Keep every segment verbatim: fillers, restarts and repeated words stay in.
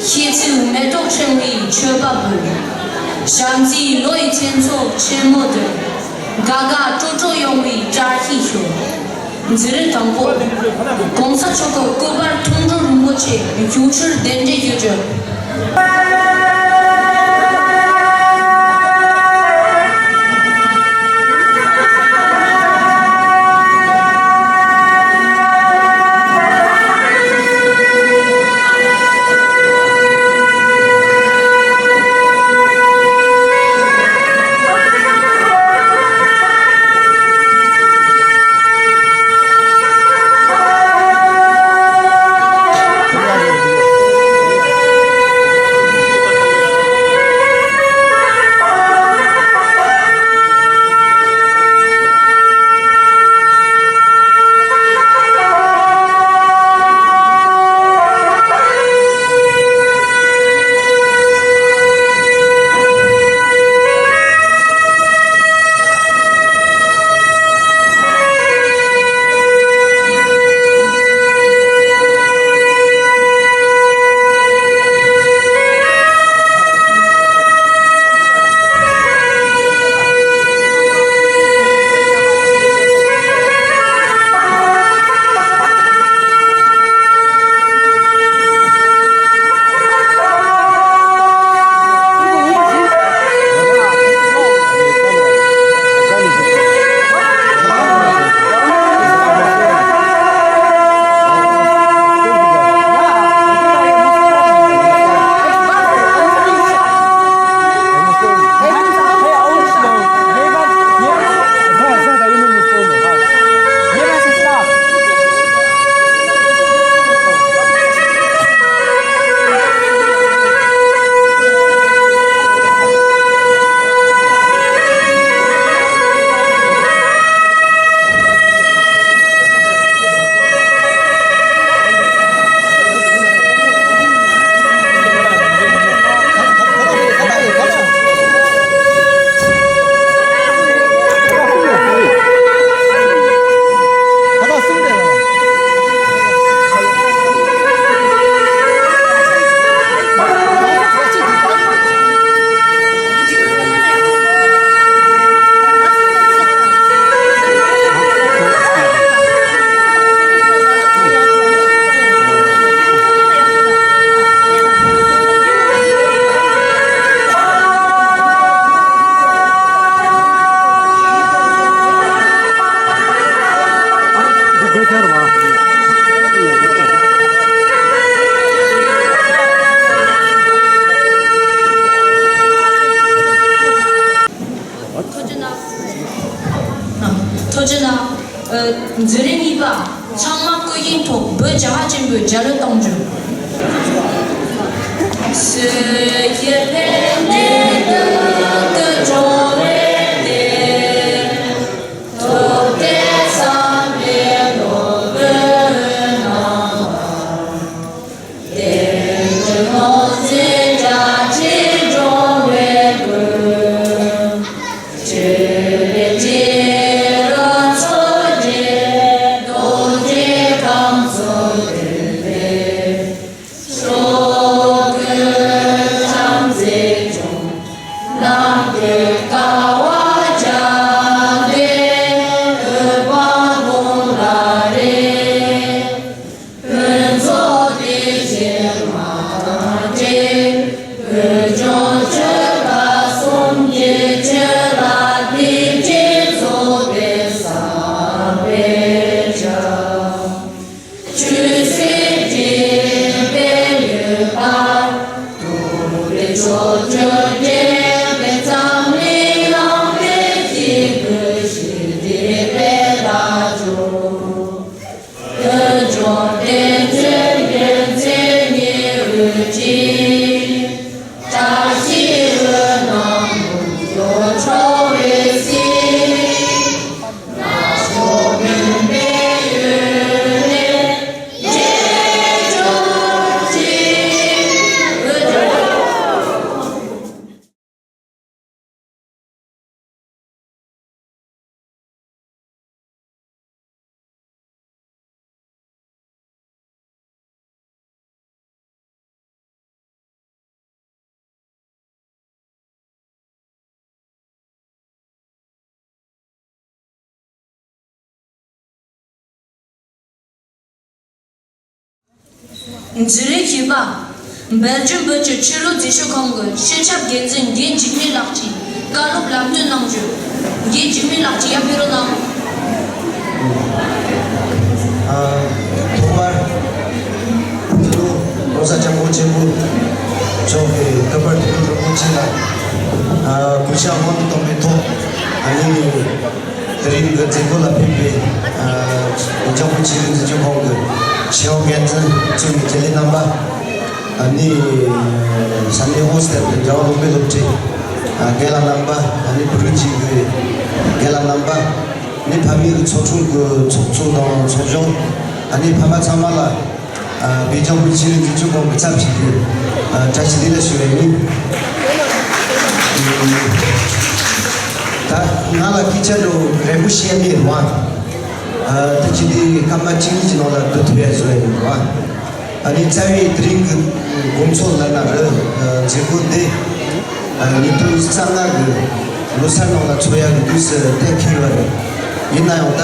ཤེས་ཚིག་མེ་ཏོག་ཕྲེང་བའི་མཆོད་པ་འབུལ། བྱམས་བརྩེའི་ལོ་ཡི་མཚན་ཚོགས་ཆེན་མོ་འདིར། དགའ་དགའ་སྤྲོ་སྤྲོ་ཡོང་བའི་བཀྲ་ཤིས་ཤོག་འཛིན་རིམ་དང་པོ། གོང་ས་མཆོག་གི་སྐུ་པར་མཐོང་གྲོལ་རིན་པོ་ཆེ་གཞུང་ཕྱིར་གདན་འདྲེན་ཞུ་རྒྱུ། ཐུགས་རྗེ་གནང་། ཐུགས་རྗེ་གནང་། འཛིན་རིམ་གཉིས་པ། ཚང་མ་སྐུ་བཞེངས་ཐོག་འབོད་བྱ་ཧ་ཆེན་པོས་རྒྱ་ལོ་གཏོང་རྒྱུ། འཛིན་རིམ་བཞི་པ། སྦེལ་ཇམ་བོད་ཀྱི་ཆོས་ལུགས་འཛིན་སྐྱོང་ཁང་གི་སྤྱི་ཁྱབ་འགན་འཛིན་རྒན་འཇིགས་མེད་ལགས་ཀྱིས་བཀའ་སློབ་ལམ་སྟོན་གནང་རྒྱུ། རྒན་འཇིགས་མེད་ལགས་ཀྱིས་ཡར་ཕེབས་རོགས་གནང་། ཨ། ཐོག་མར་འདི་ལོ་༸གོང་ས་༸སྐྱབས་མགོན་ཆེན་པོ་མཆོག་གི་བཀའ་དབང་དུ་རིན་པོ་ཆེ་ལ། ཨ། གུས་ཕྱག་སྔོན་དུ་གཏོང་བའི་ཐོག་ཨ་ནི། དེ་རིང་གི་མཛད་སྒོ་ལ་ཕེབས་པའི་ཨ། འཇམ་དཔལ་ཆོས་ལུགས་འཛིན་སྐྱོང་ཁང་གི་ཆེད་དབང་འགན་འཛིན་གཙོས་པའི་དགེ་ལས་རྣམ་པ། ཨ་ནི། ས་གནས་ཨོ་སི་ཊན་གྱི་རྒྱལ་བ་བློ་དགེ་སློབ་གྲྭའི་ཨ། རྒན་ལགས་རྣམ་པ། ཨ་ནི་བོད་རིགས་ཀྱི་རྒན་ལགས་རྣམ་པ། ཨ་ནི་ཕ་མའི་གི་ཚོགས་ཆུང་གི་ཚོགས་གཙོ་དང་ཚོགས་གཞོན། ཨ་ནི་ཕ་མ་ཚང་མ་ལ། ཨ། སྦེལ་ཇམ་བོད་ཀྱི་ཆོས་ལུགས་འཛིན་སྐྱོང་ཁང་གི་ཚབ་བྱས་ཏེ། ཨ། བཀྲ་ཤིས་བདེ་ལེགས་ཞུ་བ་ཡིན། ད་ང་ལ་སྐད་ཆ་འདྲ་བོ་རན་པོ་བཤད་མེད་རུང་། ཨ། ད་ཅི་འདི་སྐར་མ་གཅིག་གཉིས་ཀྱི་ནང་ལ་བསྡུ་ཐུབ་ཡ་བཟོ་ཡ་ཡིན་རུང་། ཨ་ནི་རྩ་བའི་དེ་རིང་གི་དགོང་ཚོགས་ལབ་ན་རེད། ཨ། མཛད་སྒོ་འདི། ཨ། ཉིས་སྟོང་རྩ་ལྔ་གི་ལོ་གསར་ནང་ལ་ཚོགས་ཡག་གི་དུས་སུ་གཏན་འཁེལ་བ་རེད། ཡིན་ན་ཡང་ད།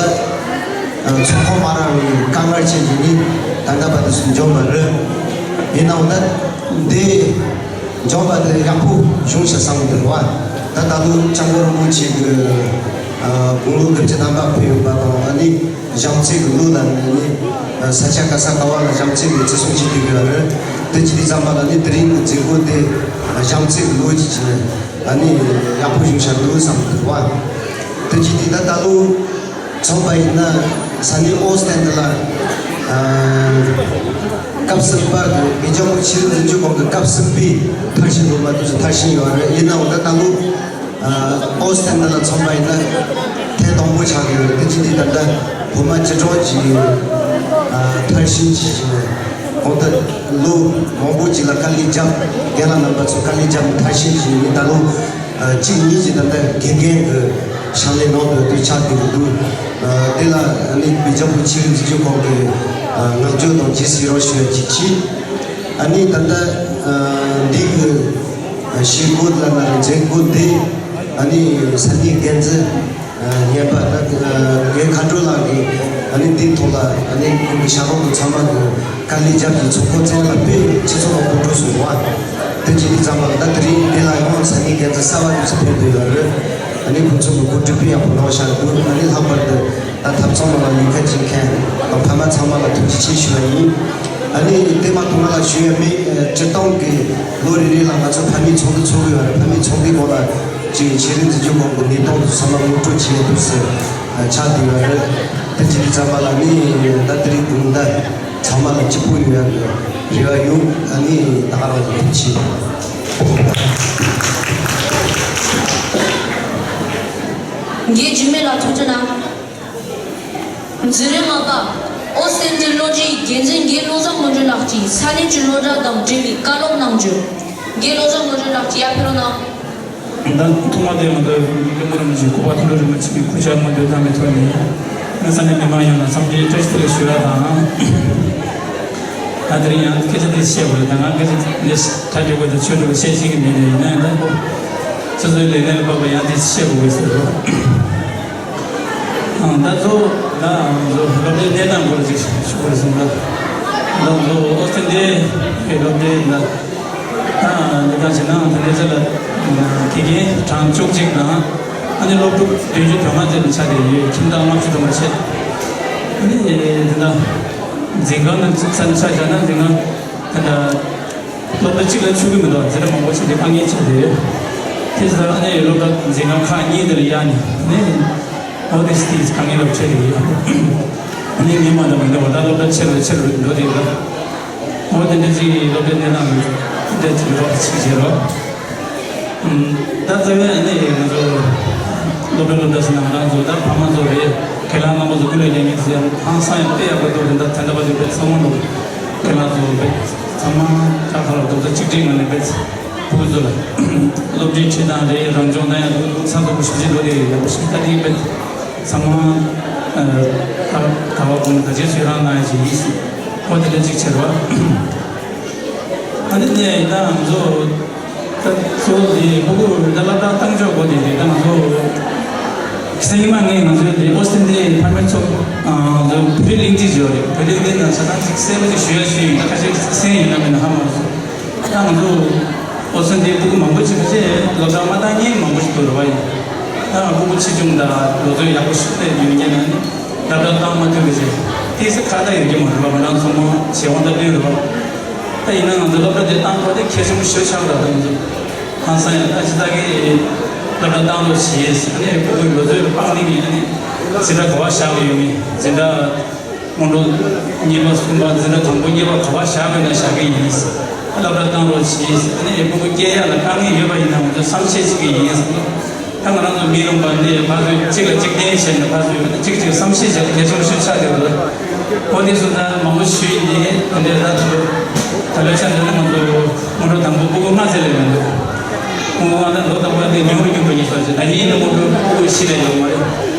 ཨ། ཚོགས་ཁང་མ་རག་པའི་དཀའ་ངལ་ཅན་གྱི་ནི་ད་ལྟ་བར་དུ་སུ་འབྱོར་མ་རེད། ཡིན་ནའང་ད་འདི་འབྱོར་བ་དེ་ཡག་པོ་བྱུང་ཤག་བསམ་གྱི་འདུག་བ། ད་ད་དུང་སྐྱབས་མགོན་རིན་པོ་ཆེ་གི། ཨ། དགུང་ལོ་དགུ་བཅུ་ཐམ་པ་ཕེབས་ཡོད་པ་དང་། ཨ་ནི། བྱམས་བརྩེ་གི་ལོ་ལ་ནི་ས་ཆ་ག་ས་ག་བ་ལ་བྱམས་བརྩེ་གི་བརྩི་སྲུང་བྱེད་ཀྱི་ཡོད་རེད། དེ་ཅི་སྟེ་ཙམ་པ་ལ་ནི་དེ་རིང་གི་མཛད་སྒོ་དེ་བྱམས་བརྩེ་གི་ལོ་ཅིག་ནི་ཡག་པོ་བྱུང་ཤག་འདུག་བསམ་གི་འདུག་བ། དེ་ཅི་སྟེ་ད་ད་ལོ་ཚོགས་པ་ཡིན་ན་ས་གནས་ཨོ་སི་ཊན་ལ་སྐབས་གསུམ་པ་གི་སྦེལ་ཇམ་བོད་ཀྱི་ཆོས་ལུགས་འཛིན་སྐྱོང་ཁང་གི་སྐབས་གསུམ་པའི་མཐར་ཕྱིན་སློབ་མ་དེ་ཚོ་མཐར་ཕྱིན་ཡོད་རེད། ཡིན་ནའང་ད་ད་ལོ། ཨོ་སི་ཊན་ལ་ཚང་མ་ཡིན་ན་ཐེངས་དང་པོ་ཆགས་ཀྱི་ཡོད་རེད། དེ་ཅི་སྟེ་ད་ལྟ་བོད་མི་སྤྱི་གྲོགས་ཀྱི་མཐར་ཕྱིན་བྱེད་བཞིན་ཡོད། གང་ལྟར་ལོ་མང་པོ་ཅིག་ལ་དཀའ་ལས་བརྒྱབ། རྒན་ལགས་རྣམ་པ་ཚོ་དཀའ་ལས་བརྒྱབ་ནས་མཐར་ཕྱིན་བྱས་ནས་ད་ལོ་གཅིག་གཉིས་ཀྱི་ད་ལྟ་དགེ་རྒན་གྱི་ཕྱག་ལས་ནང་དུ་དུས་ཆགས་ཀྱི་འདུག་དེ་ལ་ནི་སྦེལ་ཇམ་བོད་ཀྱི་ཆོས་ལུགས་འཛིན་སྐྱོང་ཁང་གི་བསྔགས་བརྗོད་དང་རྗེས་སུ་ཡི་རང་ཞུ་ཡ་གཅིག་བྱས། ཨ་ནི་ད་ལྟ་འདི་གི་ཞུ་སྒོ་ལ་ན་མཛད་སྒོ་འདི་ཨ་ནི་ས་གནས་འགན་འཛིན་ངན་པ་ད་རྒན་མཁའ་འགྲོ་ལགས་ཀྱིས་ཨ་ནི་འདིའི་ཐོག་ལ་ཨ་ནི་ཁོང་གི་ཞབས་རོགས་དང་ཚང་མ་གི་དཀའ་ལས་བརྒྱབ་ཀྱི་ཚོགས་ཁག་ཚང་ལ་དཔེ་ཆེ་ཚོགས་ལ་གོ་སྒྲིག་སོང་བ། དེ་བྱས་དུས་ཙམ་པ་ད་དེ་རིང་འདི་ལ་ཡང་ས་གནས་འགན་འཛིན་གསར་པ་དུས་སུ་ཕེབས་བསྡད་ཡོད་རེད། ཨ་ནི་ཁོང་ཚོ་གི་གོ་སྒྲིག་དཔེ་ཡག་པོ་གནང་བཞག་འདུག་ཨ་ནི་ལྷག་པར་དུ་ད་ཐབ་ཚང་ནང་ལ་ལས་ཀ་བྱེད་མཁན་ཕ་མ་ཚང་མ་ལ་ཐུགས་རྗེ་ཆེ་ཞུ་བ་ཡིན། ཨ་ནི་དེ་མ་གཏོགས་ང་ལ་ཞུ་ཡ་མེད། སྤྱིར་བཏང་གི་ལོ་རེ་རེ་ལ་ང་ཚོ་ཕ་མའི་ཚོགས་འདུ་ཚོགས་ཀྱི་ཡོད་རེད། ཕ་མའི་ཚོགས་འདུའི་སྐོར་ལ་ཅིག་ཆེད་ལས་འཛིན་སྐྱོང་ཁང་གི་གནས་སྟངས་དེ་ཚང་མ་ངོ་སྤྲོད་བྱེད་ཡ་དུས་སུ་ཆགས་བསྡད་ཡོད་རེད། དེ་བྱེད་དུས་ཙམ་པ་ལ་ནི་ད་དེ་རིང་དགོང་དག་ཚང་མ་ལ་སྐྱིད་པོ་ཡོང་ཡ་གི་རེ་བ་ཡོད། ཨ་ནི་ད་ག་རང་ཐུགས་རྗེ་ཆེ། རྒན་འཇིགས་མེད་ལགས་ཐུགས་རྗེ་གནང་། འཛིན་རིམ་ལྔ་པ། ཨོ་སི་ཊན་སློབ་གྲྭའི་འགན་འཛིན་རྒན་བློ་བཟང་དངོས་གྲུབ་ལགས་ཀྱིས་ས་གནས་ཀྱི་སློབ་གྲྭ་དང་འབྲེལ་བའི་བཀའ་སློབ་གནང་རྒྱུ། རྒན་བློ་བཟང་དངོས་གྲུབ་ལགས་ཀྱིས་ཡར་ཕེབས་རོགས་གནང་། ད་ཐོག་མ་དེ་ང་ཚོ་སྐྱབས་མགོན་རིན་པོ་ཆེ་གོ་འཕང་མཐོན་པོ་རིན་པོ་ཆེ་གི་སྐུ་ཕྱྭ་སྔོན་དུ་བཏང་བའི་ཐོག་ནས་ང་ས་གནས་མི་མང་ཡོངས་ལ་འཚམས་འདྲིའི་བཀྲ་ཤིས་བདེ་ལེགས་ཞུ་ཡ་དང་། ད་དེ་རིང་ཡང་སྐད་ཆ་དེ་བཤད་དགོས་རེད། ད་ང་སྐད་ཆ་དེ་གྲ་སྒྲིག་དགོས་དང་ཆོས་སྒྲིག་དགོས་བཤད་ཤེས་ཀྱི་མེད་ནས། ཡིན་ན་ཡང་ད་ཁོ་སོ་སོའི་ལས་གནས་ལ་དཔག་པ་ཡང་དེ་བཤད་དགོས་ཀྱི་ཟེར་རོ། ཨང་། ད་གཙོ་བོ་ད་ང་ཚོ་སློབ་གྲྭའི་གནས་སྟངས་སྐོར་ཅིག་ཞུ་དགོས་རེད་གསུངས་ད། ད་ང་ཚོ་ཨོ་སི་ཊན་འདི་གི་སློབ་གྲྭའི་ད་ད་ལྟ་བྱས་ན་ད་ལྟ་ཆ་ལ་དགེ་རྒན་གྲངས་བཅུ་གཅིག་དང་། ཨ་ནི་སློབ་ཕྲུག་བདུན་ཅུ་དོན་ལྔ་ཙམ་ཆགས་བསྡད་ཡོད། ཁྱིམ་བདག་ལྔ་བཅུ་དང་པོ་བྱས། ཨ་ནི་འདི་ན་འཛིན་ཁང་ནང་ས་ཆ་བཞག་ན་འཛིན་ཁང་ད་ལྟ་སློབ་གྲྭ་གཅིག་ལ་ཆུད་ཀྱི་མི་འདུག་འཛིན་གྲྭ་མང་པོ་ཞིག་དེ་དཀའ་ངལ་འཕྲད་བསྡད་ཡོད། དེ་ཚོ་ཨ་ནི་སློབ་གྲྭ་འཛིན་ཁང་ཁག་གཉིས་དེ་ལ་གཡར་ནས་ཨ་ནི་ཨོ་དེ་སི་དེ་དཀའ་ངལ་ལ་འཕྲད་བསྡད་ཡོད། ཨ་ནི་ངས་མ་ལབ་མི་འདུག་ད་སློབ་གྲྭ་ཆེ་རུ་ཆེ་རུ་འགྲོ་བསྡད་ཡོད། ཨོ་དེ་འདྲ་ཅིག་སློབ་གྲྭའི་གནས་སྟངས་དེ་ཅིག་རོགས་ཅིག་བྱེད་རོགས། ད་རྩ་བའི་ཨ་ནི་ང་ཚོ་སློབ་གྲྭ་སློབ་གྲྭ་ཟེར་ན་ང་རང་ཚོ་ད་ཕ་མ་ཚོ་རེད། ཁྱེད་རང་རྣམ་པ་ཚོ་ཀུན་ལེགས་ལས་མི་ཚེ་ཧང་སང་ཡང་དཔེ་ཡག་པོ་འདུག་དེ་འདྲ་ད་ལྟ་བར་དུ་དཔེ་ཚང་མ་འདུག་ཁྱེད་རང་ཚོ་དཔེ་ཚང་མ་ད་ག་ལ་རྡོག་རྩ་གཅིག་སྒྲིལ་ངང་ནས་དཔེ་ཕྲུ་གུ་ཚོ་ལ་སློབ་གྲྭའི་ཁྲིད་སྟངས་རེད། རང་སྦྱོང་གནང་ཡག་འདུག་འདུག་ཚགས་ཚུད་པོ་ཞིབ་ཕྲ་འདུག་དེ་ཡག་པོ་ཞིག་ད་དེ་དཔེ་ཚང་མ་ད་ད་བ་གོང་ད་རྗེས་སུ་ཡི་རང་གནང་ཡག་ཅིག་ཡིན་སྲིད། ཨོ་དེ་འདྲ་གཅིག་བྱེད་རོགས། ཨ་ནི་ནས་ད་ང་ཚོ་ད་གཙོ་བོ་དེ་ཕྲུ་གུ་ད་སློབ་གྲྭ་གཏོང་ཕྱོགས་སྐོར་དེ་རེད། ད་ང་ཚོ་ སེམས་ཉི་མ་ངས་ང་ཚོའི་དེ་ཨོ་སི་ཏན་དེ་ཕ་མའི་ཚོགས་ང་ཚོ་བོད་གླིང་རྗེས་འཇོག་རེད། བོད་གླིང་དེ་ནང་ཆ་ཚང་ཅིག་གསལ་པོ་ཅིག་ཞུ་ཡ་ཞུ་ཡིན། ད་ཁ་ཤས་གསན་ཡིན་ན་མིན་ན་ཧ་མ་གོ་སོང་། ད་ང་ཚོ་ཨོ་སི་ཏན་དེ་སྤུ་གུ་མང་པོ་ཅིག་ཁ་ཤས་སློབ་གྲྭ་མ་བཏང་མཁན་མང་པོ་ཞིག་འདུག་རེད་བ། ཡིན་ད་སྤུ་གུ་ཆེ་ཆུང་དང་ལོ་ཚོད་ཡག་པོ་ཞིག་སླེབས་ཡོད་མཁན་ནང་ནས་སློབ་གྲྭ་བཏང་མ་ཐུབ་པ་ཅིག་ཏོག་ཙམ་ཁག་ཐེག་ཡོད་ཀྱི་མ་རེད་བ། ང་རང་ཚོ་མོ་བྱེད་དབང་ད་བཏོན་རེད་བ། ད་ཡིན་ན་ང་ཚོ་སློབ་གྲྭ་དེ་བཏང་ཐོག་དེ་གལ་ཆེན་པོ་ཞེ་པོ་ཆགས་པ་རེད། ང་ཚོ་ཧང་སང་ཡང་ད་ཅི་ལྟར་གི་སློབ་གྲྭ་བཏང་རོགས་བྱེད་ཟེར་ནས་སྤུ་གུའི་ལོ་ཚོད་སྤང་གླིང་ནས་ནི་འཛིན་གྲྭ་ག་པར་བཞག་གི་ཡོད་མེད། འཛིན་གྲྭ་སྔོན་འགྲོ་གཉིས་པ་གསུམ་པ་འཛིན་གྲྭ་དང་པོ་གཉིས་པ་ག་པར་བཞག་དགོས་ན་བཞག་གི་ཡིན། སློབ་གྲྭ་བཏང་རོགས་བྱེད་ཟེར་ནས་སྤུ་གུ་སྐྱེལ་ཡག་ལ་དཀའ་ངལ་ཡོད་པ་ཡིན་ན་ང་ཚོས་བསམ་ཤེས་བྱེད་ཀྱི་ཡིན་ཟེར། ད་ང་རང་ཚོ་མི་རུང་བ་འདི་ཕར་ཚུར་གཅིག་ལ་གཅིག་བརྟེན་བྱས་ནས་ཕར་ཚུར་གཅིག་གཅིག་བསམ་ཤེས་བྱས་ཏེ་གལ་ཆེན་པོ་ཞིག་ཆགས་ཡོད་རེད། འོ་དེ་སོང་ཙང་མང་པོ་ཞུས་ཡིན་ཏེ་དེ་འདྲའི་ད་ཚོ་ད་ལོའི་ཆ་འདི་ནི་ང་ཚོ་སྔོན་འགྲོ་དང་པོ་སྤུ་གུ་ལྔ་ཙམ་ལས་མི་འདུག་སྔོན་མ་ད་ལོ་དང་པོ་དེ་ཉུང་རུ་ཉུང་རུ་ཡིན་སོང་ཙང་ད་ཡིན་ན་སྔོན་འགྲོ་སྤུ་གུ་བཞི་ལས་ཡོད་མ་རེད།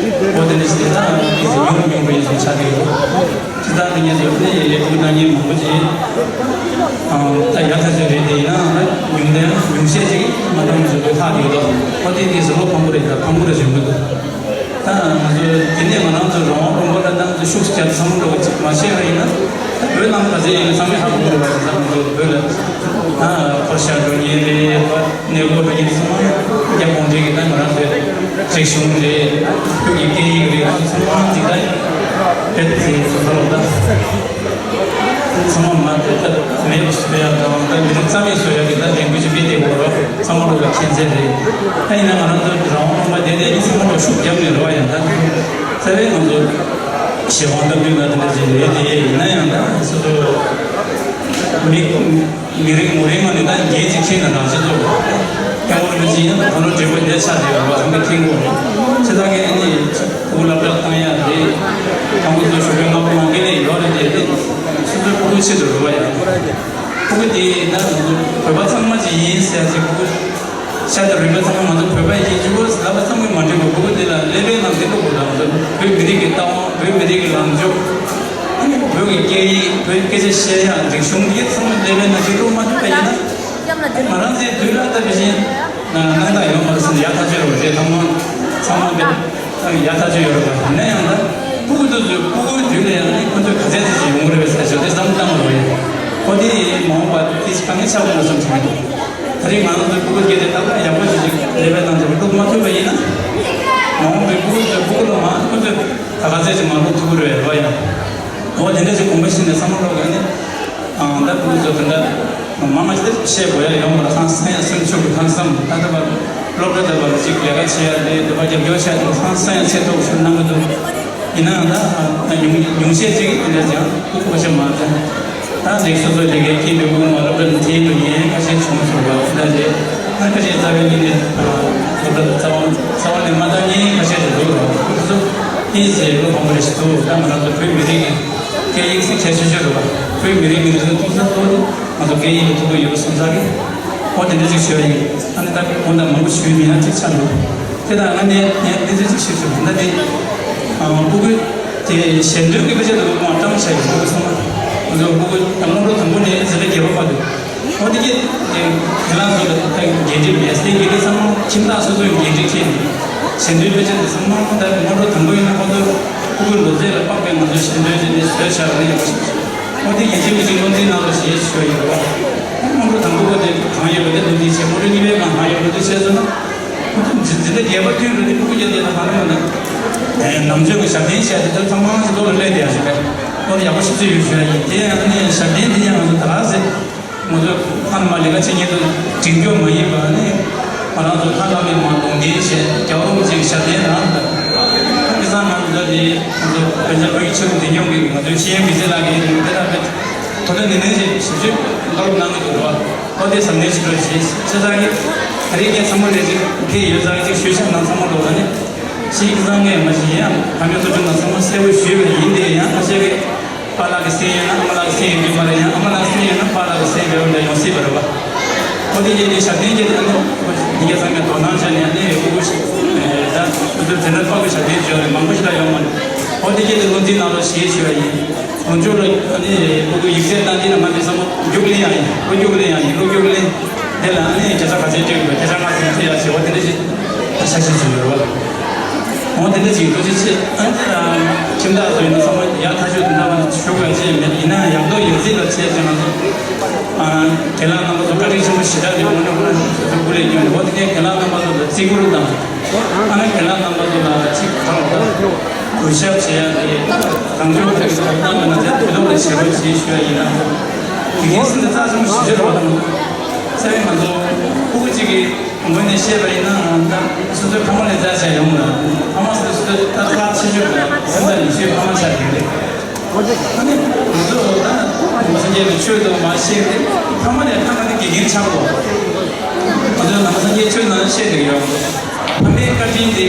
འོ་དེ་འདྲ་ཞིག་ད་དེ་ཚོ་ཉུང་རུ་ཉུང་རུ་ཡིན་སོང་ཆགས་ཀྱི་ཡོད། ཇི་ལྟར་དེ་ཉིད་དུ་ནི་ལས་ཁུངས་གནང་མཁན་མང་པོ་ཅིག་ད་ཡག་ཐག་ཆོད་རེད། དེ་ཡིན་ནའང་ཉུང་ལྡན་ཉུང་ཤས་ཅིག་མ་འདང་བཟོ་འདོད་ལྷག་ཡོད་དོ། ཨོ་དེ་དེ་ཟུར་པ་ཕངས་པོ་རེད། ད་ཕངས་པོ་རེད་བྱུང་གི་འདུག་ད་ང་ཚོ་དེ་ནས་ང་རང་ཚོ་རང་དབང་དཔུང་པ་ལ་ནང་དུ་ཤུགས་རྒྱབ་བསམ་བློ་ཅིག་མ་བྱས་པ་ཡིན་ན་ད་བོད་ནང་ག་ཚད་ཡིན་ན་ཚང་མས་ཧ་གོ་གི་རེད་བ། ད་ང་ཚོ་བོད་ལ་ད་འཁོར་ཞག་འགྲོ་མཁན་རེད་བ། གནས་སྐོར་དེ་ཚང་མ་རྒྱ་གུང་ཁྲན་གྱི་ད་ང་རང་ཚོའི་རིག་གཞུང་རེད། བོད་ཀྱི་སྐད་ཡིག་རེད། ཚང་མ་འདི་ལྟ་བེད་དེ་ཚོ་ལ་ད་ཚང་མ་མ་དེ་ལྟ་མེད་པ་བཟོ་ཡག་དང་ད་མི་རིགས་རྩ་མེད་བཟོ་ཡག་གི་ད་ལས་འགུལ་ཅིག་སྤེལ་ཏེ་ཡོད་རེད། ཚང་མ་ལོ་ལ་མཁྱེན་གསལ་རེད། ད་ཡིན་ན་ང་རང་ཚོ་རང་དབང་དཔུང་པ་དེ་འདྲའི་གི་ཚང་མ་ལོ་ཤུགས་རྒྱབ་ནས་རེད་བ། ཡང་ད་རྩ་བའི་ང་ཚོ་གཞན་དབང་སྟབས་བསྟུན་ལ་དེ་འདྲ་ཅིག་རེད། དེ་ཡིན་ན་ཡང་ད་སོ་སོ་མི། མི་རིགས་མོ་རིགས་ངོས་ནས་ད་འགན་ཅིག་འཁྱེར་ནས་རང་སྤྱི་ཚོགས་སྐྱོང་བར་མི་བྱེད་ཡིན་ན་ད་ལོ་འབྲས་བུ་འདི་ཆགས་བསྡད་ཡོད་པ་ཚང་མས་མཁྱེན་དགོས། ཆེ་ད་གི་ཨ་ནི་ཕྲུ་གུ་སློབ་གྲྭ་བཏང་ཡ་རེད། དང་པོ་ཚོ་ཞོགས་པའི་སྔ་པོ་ནང་འཁེལ་ནས་ཡོད་རེད། དེ་དེ་སོ་སོའི་ཕྲུ་གུའི་ཆེད་དུ་རེད་བ། ཡ་ཕྲུ་གུ་དེ་ད་ང་ཚོ་བོད་པ་ཚང་མ་ཅིག་ཡིན་ཟེར་ཡ་ཅིག་ཕྲུ་གུ་ཤ་དང་རུས་པ་ཚང་མ་ང་ཚོ་བོད་པ་ཡིན་ཅིག་གོ་ལབ་པ་ཚང་མས་མ་འགྲིག་པ། ཕྲུ་གུ་དེ་ལ་ཀླད་པའི་ནང་དེ་འདུག་གོ་ད་ང་ཚོ་བོད་མི་རིགས་ཀྱི་ལྟ་དབང་བོད་མི་རིགས་ཀྱི་ལངས་ཕྱོགས། ཨ་ནི་བོད་ཀྱི་སྐད་ཡིག་བོད་སྐད་ཆ་བཤད་ཡག་རིག་གཞུང་འདི་ཚང་མ་ཀླད་པའི་ནང་ཞིག་བླུག་མ་ཐུབ་པ་ཡིན་ན། ང་རང་ཚོའི་དུས་ལ་ལྟ་བུ་བཞིན་སྣང་དག་ཡོད་མ་རེད་ཟེར་ནས་ཡག་ཐག་ཆོད་རེད་བ། དེ་ཚང་མ་ཚང་མ་དེ་ཡག་ཐག་ཆོད་ཡོད་རེད་བ། ཡིན་ན་ཡང་ད་ཕྲུ་གུ་དེ་ཚོའི་ཕྲུ་གུའི་དུས་ལ་ཡང་ནི་ཁོ་ཚོས་ག་ཚད་ཙམ་ཞིག་ཡོང་གི་རེད་བས་ཟེར་ཞོར་དེ་བསམ་བློ་བཏང་དགོས་རེད། ཁོ་དེ་མ་འོངས་པ་དེ་དཀའ་ངལ་ཆགས་འོང་བསམ་བྱུང་གི་འདུག་ད་རེས་ང་རང་ཚོའི་ཕྲུ་གུ་སྐྱེས་ཏེ་ད་ལྟ་ཡག་པོ་ཞིག་ཅིག་ཀླད་པའི་ནང་དུ་བླུག་མ་ཐུབ་པ་ཡིན་ན། མ་འོངས་པའི་ཕྲུ་གུ་ཚོའི་ཕྲུ་གུ་ལ་མ་ཁོ་ཚོས་ད་ག་ཚད་ཅིག་མ་ལོག་ཐུབ་ཀྱི་རེད་བ། ཡང་འོ་དེ་འདྲ་ཞིག་དགོངས་པ་བཞེས་ནས་བསམ་བློ་བློ་ག་ནས་ཨང་ད་ཕྲུ་གུ་ཚོ་དེ་འདྲ་མ་མ་ཅིག་བཤད་དགོས་ཡ་ཡོང་བ་ལ་ཧང་སང་ཡ་སེམས་ཤུགས་ཀྱི་ཧང་སང་ད་ལྟ་བར་སློབ་གྲྭ་དེ་བར་ཅིག་ལས་ཀ་བྱེད་ཡ་རེད། དེ་བར་རྒྱབ་སྐྱོར་བྱས་ཏེ་ཧང་སང་ཡ་ཚད་མཐོ་པོ་ཞིག་གནང་གི་འདུག་ཡིན་ནའང་ད་ཉུང་ཉུང་ཤས་ཅིག་དེ་འདྲ་ཅིག་ཐུགས་ཁུར་ཆེ་མ་རེད། ད་ལེགས་སོ་སོའི་ལས་ཀའི་སྐྱིད་འདོད་ཀུན་མ་རབས་ལ་དེའི་ལོ་ཉེས་ཁ་ཤས་བྱུང་སོང་བ་ད་རེད། ད་ཁ་ཤས་རྩ་བའི་གཉིས་ནས་སློབ་གྲྭ་རྩ་བ་རྩ་བ་ནས་མ་བཏང་མཁན་ཁ་ཤས་ཅིག་འདུག་རོགས་ཁོ་ཚོ་ཨིན་ཟེར་བློ་ཕམ་པོ་རེ་ཞིག་འདུག་ད་ང་རང་ཚོ་བོད་མི་རིགས་ཀྱི་སྐད་ཡིག་སྲིད་ཁྱད་ཆོས་ཆོས་རེད་བ། བོད་མི་རིགས་མི་རིགས་ཐོག་ས་ཐོག་ནས་ང་ཚོ་སྐད་ཡིག་ལ་ཐུགས་ཁུར་ཡོད་པ་སོང་ཙང་གི་ཨོ་དེ་འདྲ་ཅིག་ཞུ་བ་ཡིན། ཨ་ནི་ད་དགོངས་དག་མང་པོ་ཞུས་མིན་ན་ཅིག་ཆགས་འདུག་དེ་དང་ང་ནས་ངས་འདི་ཚོ་ཅིག་ཞུ་ཞུ་ད་དེ་ཨ་སྤུ་གུ་དེ་ཞལ་འདོན་གྱི་དཔེ་ཆ་དུ་མ་བཏང་བྱ་ཡིན་སྤུ་གུ་ཚང་མ་ང་ཚོ་སྤུ་གུ་དང་སྔོན་འགྲོ་དང་པོ་ནས་འཛིན་གྲྭ་བརྒྱད་པ་བར་དུ་ཨོ་དེ་གས་དེ་ཁྱེད་རང་ཚོ་ལ་ད་འགན་འཁྲི་མེད་སྟེང་གི་དེ་ཚང་མ་ཁྱིམ་བདག་སོ་སོའི་འགན་འཁྲི་འཁྱེར་ནས་ཞལ་འདོན་དཔེ་ཆ་དེ་ཚང་མ་ད་སྔོན་འགྲོ་དང་པོ་ཡིན་ན་ཁོ་ཚོ་སྤུ་གུའི་ལོ་ཚད་ལ་དཔག་པའི་ང་ཚོ་ཞལ་འདོན་བྱས་ནས་བཟོས་བྱ་བ་ནི་ཡག་པོ་ཞིག་ཨོ་དེ་ཡིན་གཅིག་མིན་གཅིག་བློ་འཛིན་གནང་རོགས་ཞེས་ཞུ་བ་ཡིན་པ། སྔོན་འགྲོ་དང་པོ་དེ་གང་ཡོད་པ་དེ་བློ་འཛིན་བྱས། སྔོན་འགྲོ་གཉིས་པའི་ནང་གང་ཡོད་པ་དེ་བྱས་སོང་ན། ཁོ་ཚོ་འཛིན་འཛིན་གྲྭ་བརྒྱད་པ་ཐོན་འགྲོ་དུས་སྤུ་གུ་བརྒྱད་དེ་ལ་གང་ལ་མ་ན། ནང་ཆོས་ཀྱི་ཞབས་བརྟན་བྱས་ཏེ་ཚང་མ་ཞིག་བློ་ལ་སླེབས་བསྡད་ཡ་ཞིག་རེད། ཁོ་ཚོ་ཡག་པོ་ཞིབ་འཚོལ་ཡོད་ཞུ་ཡ་ཡིན། དེ་ཡང་ནི་ཞབས་བརྟན་དེ་ཡང་ང་ཚོ་ད་ག་ཟེ། ང་ཚོ་ཨ་ནི་མ་ལས་ཀ་བྱེད་མཁན་ཚོ་འགྲིག་རྒྱུ་མ་ཡིན་པ་ནི། ང་རང་ཚོ་ལྷ་བླ་མའི་མ་ལུང་བསྟན་བྱས་རྒྱལ་བ་རིན་པོ་ཆེའི་ཞབས་བརྟན་རང་དང་། ཁ་སང་ང་ཚོ་དེ་ང་ཚོ་བོད་རྒྱ་བོད་ཀྱི་ཆོས་ལུགས་འཛིན་སྐྱོང་གི་ང་ཚོའི་ཤེས་ཡོན་སྒྲིག་འཛུགས་ལག་གི་ཡིན་དེ་ལ་དེ་དོ་དོ་ནན་ནན་བྱས་ཞིབ་འཇུག་བཀའ་སློབ་གནང་གི་འདུག་རོགས། ཨོ་དེ་གཟབ་ནན་ཞིག་རོགས་བྱས་ཆེ་ཚང་གི་ད་རེས་ཀྱང་ཚང་མ་ལས་ཅིག་འཕེལ་ཡོད་ཚང་གི་ཅིག་ཞུས་ཤག་ནང་ཚང་མ་འགྲོ་ད་ནི་ཞིག་གི་ཚང་ངས་མ་ཞིག་ཡང་ཕ་མའི་གཙོ་ཆུང་ནང་ཚང་མ་གསལ་པོ་ཞུས་པ་ཡིན་དེ་ཡང་ཁ་ཤས་ཀྱི། པཱ་ལགས་ཀྱི་སེམས་ཡོད་ན་ཨ་མ་ལགས་ཀྱི་སེམས་ཡོད་རྒྱུ་མ་རེད། ཡང་ཨ་མ་ལགས་སེམས་ཡོད་ན་པཱ་ལགས་ཀྱི་སེམས་ཡོད་འདྲ་ཡོང་སྲིད་པ་རེད་བ། ཨོ་དེ་སྐད་དེ་ཞབས་བརྟན་སྐད་དེ་ཨ་ནི་འདི་ག་ཚང་མས་དོ་སྣང་བྱས་ནས་ཨ་ནི་ཡོད་སྐུ་ཞིག་ད་སོ་སོའི་དེ་འདྲ་དཔའ་བོའི་ཞབས་བརྟན་བྱས་རེད་མང་པོ་ཞིག་ལ་ཡོང་མ་རེད། ཨོ་དེ་སྐད་དེ་བློ་འཛིན་གནང་རོགས་ཞེས་ཞུ་བ་ཡིན། ལོ་མཇུག་ལ་ཨ་ནི་སྤུ་གུ་ཡིག་ཚད་བཏང་དུས་ན་ང་མི་བསམ་བློ་རྒྱུགས་ལེན་ཡང་ཡིན། བློ་རྒྱུགས་ལེན་ཡང་ཡིན། བློ་རྒྱུགས་ལེན་དེ་ལ་ཨ་ནི་བརྒྱ་ཆ་ག་ཚད་སྤྲད་དགོས་བརྒྱ་ཆ་ལྔ་ཙམ་སྤྲད་ཡ་ཞེས་པ་དེ་འདྲ་ཞིག་ད་ཆ་ཤས་ཤིག་ཡོད་རེད་བ། འོ་དེ་འདྲ་ཅིག་ཐུགས་རྗེ་ཆེ། ཨ་ནི་ཁྱིམ་བདག་ཚོ་ཡིན་ན་ཚང་མ་ཡག་ཐག་ཆོད་དུ་འདྲ་བ་ཞུ་དགོས་ཅེས་མེད། ཡིན་ན་ཡག་ཐོག་ཡིན་ཚིག་ལ་བྱས་ཙང་ང་ཚོ་ཨ་རྒན་ལགས་རྣམ་པ་ཚོ་བཀའ་དྲིན་ཆེན་པོ་ཞེ་དྲག་རེད། དངོས་གནས་ཁོ་རང་ཚོ་སྐུ་ལས་བསྐྱོན་ནས། འོ་དེ་ནས་རྒན་ལགས་རྣམ་པ་ཚོ་ལ་བརྩི་བཀུར་དང་། ཨ་ནི་རྒན་ལགས་རྣམ་པ་ཚོ་ལ་ཅིག་གང་ལྟར་གུས་ཞབས་བྱེད་ཡ་དེ་གང་མགྱོགས་ཐུབ་ཀྱི་ཐོབ་ཐང་མེད་ན་དེ་དུས་ཐོག་ལ་བྱེད་རོགས་བྱེད་ཞུ་ཡ་ཡིན། ན་དགེ་རྒན་ཟེར་ན་རྩ་ཆེན་པོ་ཞེ་དྲག་རེད་པ། དང་ས་ཡོམ་ང་ཚོ་ཕྲུ་གུ་གཅིག་གི་ངོས་ནས་བཤད་པ་ཡིན་ན། ད་སོ་སོའི་ཕ་མ་ལས་རྩ་ཆེ་ཡོང་ལ། ཕ་མ་ཟེར་དུས་སོ་སོའི་ད་ཁག་ཆེ་ཤོས་ལ་སེམས་ཐག་ཉེ་ཤོས་ཕ་མ་ཆགས་ཀྱི་རེད། ཨ་ནི་ང་ཚོ་ད་ནང་པ་སངས་རྒྱས་པའི་ཆོས་དང་མ་ཤེས་ཏེ་ཕ་མ་ལས་ལྷག་ན་ནི་དགེ་རྒན་ཆགས་དགོས། ང་ཚོ་ནང་པ་སངས་རྒྱས་ཆོས་ནང་བཤད་བསྡད་ཀྱི་ཡོད། ཕ་མའི་བཀའ་དྲིན་དེ་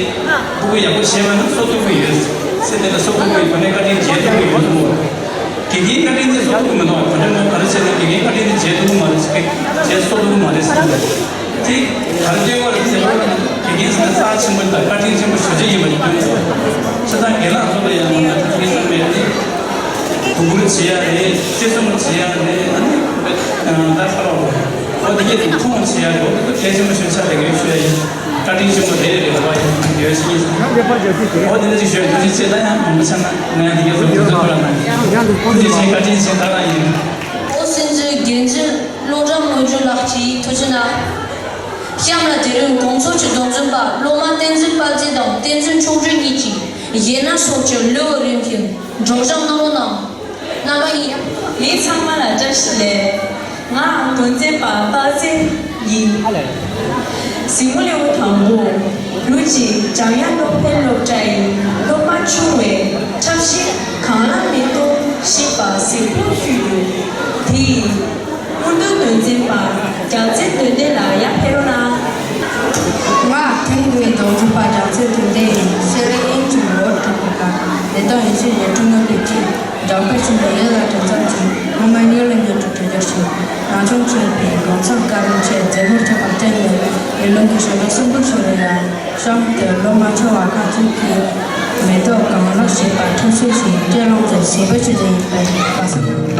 ཕྲུ་གུ་ཡག་པོ་བྱས་པ་ན་གསོ་ཐུབ་ཀྱི་ཡོད། ཚེ་འདི་ལ་གསོ་ཐུབ་ཀྱི་ཡོད། ཕ་མའི་བཀའ་དྲིན་འཇལ་ཐུབ་ཀྱི་ཡོད་མོད། དགེ་རྒན་བཀའ་དྲིན་དེ་གསོ་ཐུབ་ཀྱི་མི་འདུག་ག་འདྲ་མོ་ག་རེ་བྱས་ནས་དགེ་རྒན་བཀའ་དྲིན་དེ་འཇལ་ཐུབ་ཀྱི་མ་རེད་ཟེར། འཇལ་གསོ་ཐུབ་ཀྱི་མ་རེད་ཟེར། དེ་ག་རེ་སྐྱེ་བ་རེད་ཟེར་ན། དགེ་རྒན་ཟེར་ན་རྩ་ཆེན་པོ་དང་བཀའ་དྲིན་ཆེན་པོ་ཞེ་པོ་ཅིག་ཡིན་པ་ཡིན་དུས། ཆ་ཚང་རྒན་ལགས་ཚོ་ལ་ཡང་ང་ཚོ་དེ་ཚོ་མེད་དེ། དུ་བུར་བྱེད་ཡ་རེད། བརྩི་སྲུང་བྱེད་ཡ་རེད། ཨ་ནི་ད་ཁ་ལོ་འོ་དེ་གས་དེ་མཐོང་བྱེད་ཡ་རེད། འོ་དེ་ཚོ་གལ་ཆེན་པོ་ཞིག་ཆགས་བསྡད་ཀྱི་ཡོད་ཞུ་ཡ་ཡིན། བཀའ་དྲིན་ཆེན་པོ་རེད་རེད་བ་ཡིན་ཡོད་ཞིག་ཡིན། འོ་དེ་འདྲ་ཞིག་ཞུ་ཡ། ཐུགས་རྗེ་ཆེ། ད་ཡང་མང་པོ་ཆགས་ན་ང་ཡང་དེ་གས་ཚོ་དུས་ཚོད་ཁོ་ར་ན་ཡང་ཡང་དུ་ཐུགས་རྗེ་ཆེ། བཀའ་དྲིན་ཆེ། ད་རང་ཡིན། ཨོ་སྲིད་འཛིན་འགན་འཛིན་ཀློང་བྲག་དངོས་གྲུབ་ལགས་ཀྱིས་ཐུགས་རྗེ་གནང་། གཤམ་ལ་དེ་རིང་དགོང་ཚོགས་ཀྱི་གདུང་འཛོམས་པ་སློབ་མ་བསྟན་འཛིན་དཔལ་སྐྱིད་དང་བསྟན་འཛིན་མཆོག་སྤྲུལ་གཉིས་ཀྱིས་གཞས་སྣ་སོགས་ཀྱི་གླུ་བ་རིམ་བཞིན་སྒྲོག་སྦྱང་གནང་རོགས་གནང་། རྣམ་པ་གཉིས། ངེད་ཚང་མ་ལ་བཀྲ་ཤིས་བདེ་ལེགས། ང་དོན་ཚན་པ་དཔལ་བརྩེགས་ཡིན། གཟིགས་མོ་ལེའུ་དང་པོ། ལུག་གཅིག་འཇམ་དབྱངས་སློབ་གྲྭའི་སློབ་མ་ཆུང་བའི་འཁྲབ་གཞས་གངས་ལྷ་མེ་ཏོག་ཞེས་པ་གཟིགས་མོ་ཞུས་འདུག་དེ་ཡིན། སྐུ་མདུན་དོན་ཚན་པ་རྒྱལ་མཚན་དོན་ལྡན་ལགས་ཡར་ཕེབས་རོགས་གནང་། ང་ཐེངས་འདིའི་དོན་ཚན་པ་རྒྱལ་མཚན་དོན་ལྡན་ཡིན། ཤེས་རིག་དབྱིངས་ཀྱི་ངོ་བོར་གྲུབ་པའི་བཀའ། ལས་དང་ཡེ་ཤེས་ཉི་སྤྲིན་མངོན་པའི་ཁྱིམ། འཇམ་དཔལ་ཆེན་པོ་ཡིད་ལ་དྲན་ཙམ་གྱིས། སྔོན་མ་སྙིང་ལ་མྱུར་དུ་དྲན་རྒྱུར་ཤོག་རང་བྱུང་ཆོས་པའི་གང་ཟག་བཀའ་དྲིན་ཆེ། རྫས་བུར་ཐོགས་པར་བརྟེན་ནས་ཡུལ་ལུང་གི་ཞོ་སྟོན་གསོན་པོར་ཤོར་བའི་ཡ། གཤམ་དུ་སློབ་མ་ཆུང་བ་ཁ་ཐུག་གིས་མེ་ཏོག་གངས་ལྷ་ཞེས་པ་འཁྲབ་གཞས་ཤིག་སྤྲོ་ལངས་ཀྱི་བྱིས་པའི་ཆེད་དུ་ཡིན་པའི་བཀའ་གསུང་།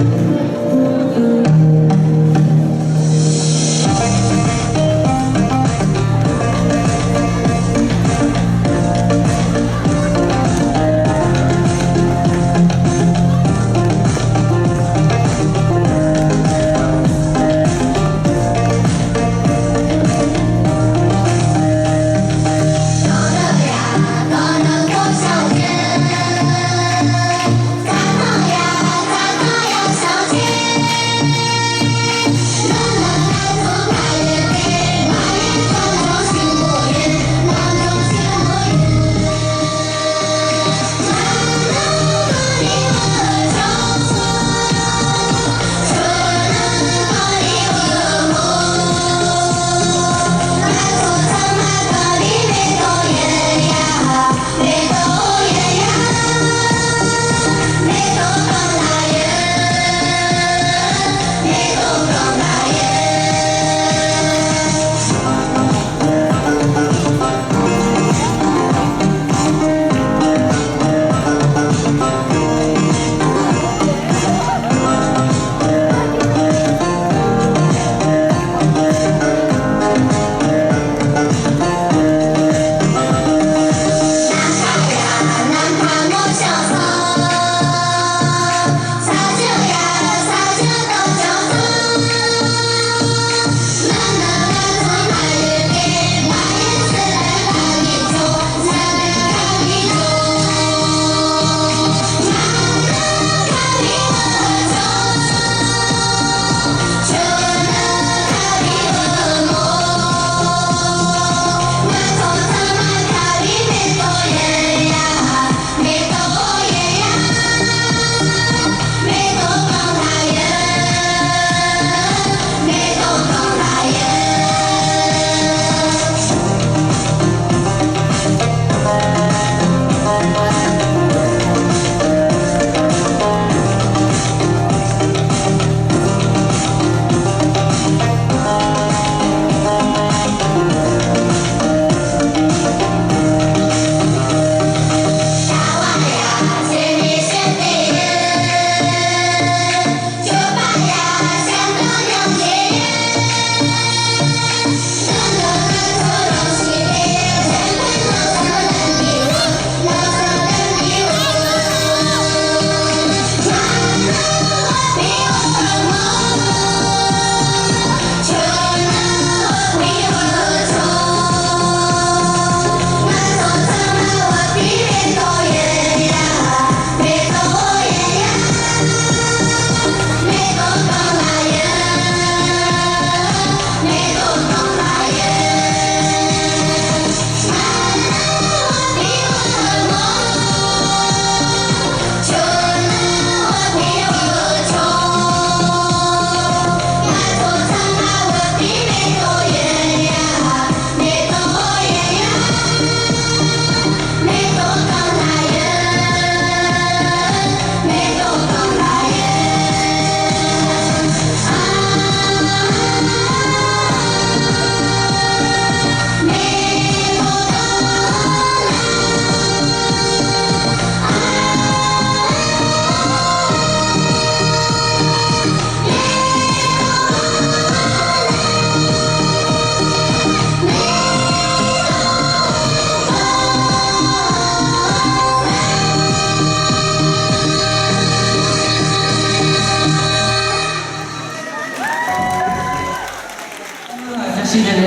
ཅི་རེད།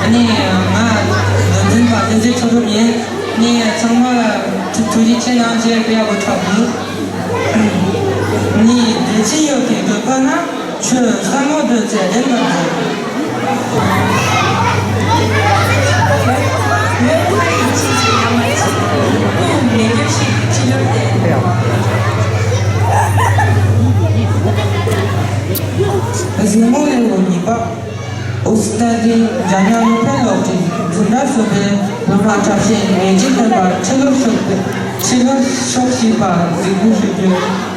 ཨ་ནི་ང་རྡོ་འཛིན་པ་བསྟན་འཛིན་ཁྲོ་ཐུབ་ཡིན། ནི་ཚང་མ་ཐུགས་རྗེ་ཆེ་གནང་བྱས་དཔེ་ཡག་པོ་འཁྲབ་འདུག་ནི་བདེ་ཆེན་ཡོད་མཁན་འདོད་པ་ན་ཆོས་བསམ་བློ་གཏོད་ཚེ་བདེན་པར་འགྲོ། གཟིགས་མོ་ལེའུ་གཉིས་པ། ཨུ་སྟ་ཏི་འཇམ་དབྱངས་སློབ་གྲྭའི་སློབ་ཁྲིད་འཛིན་གྲྭ་གསུམ་པའི་སློབ་མ་གྲགས་ཅན་ལས་བྱེད་ལྡན་པ་ཁྲི་ལོ་ཤོག་པའི་ཁྲི་ལོ་ཤོག་བཞི་པ་གཟིགས་འབུལ་ཞུ་རྒྱུ།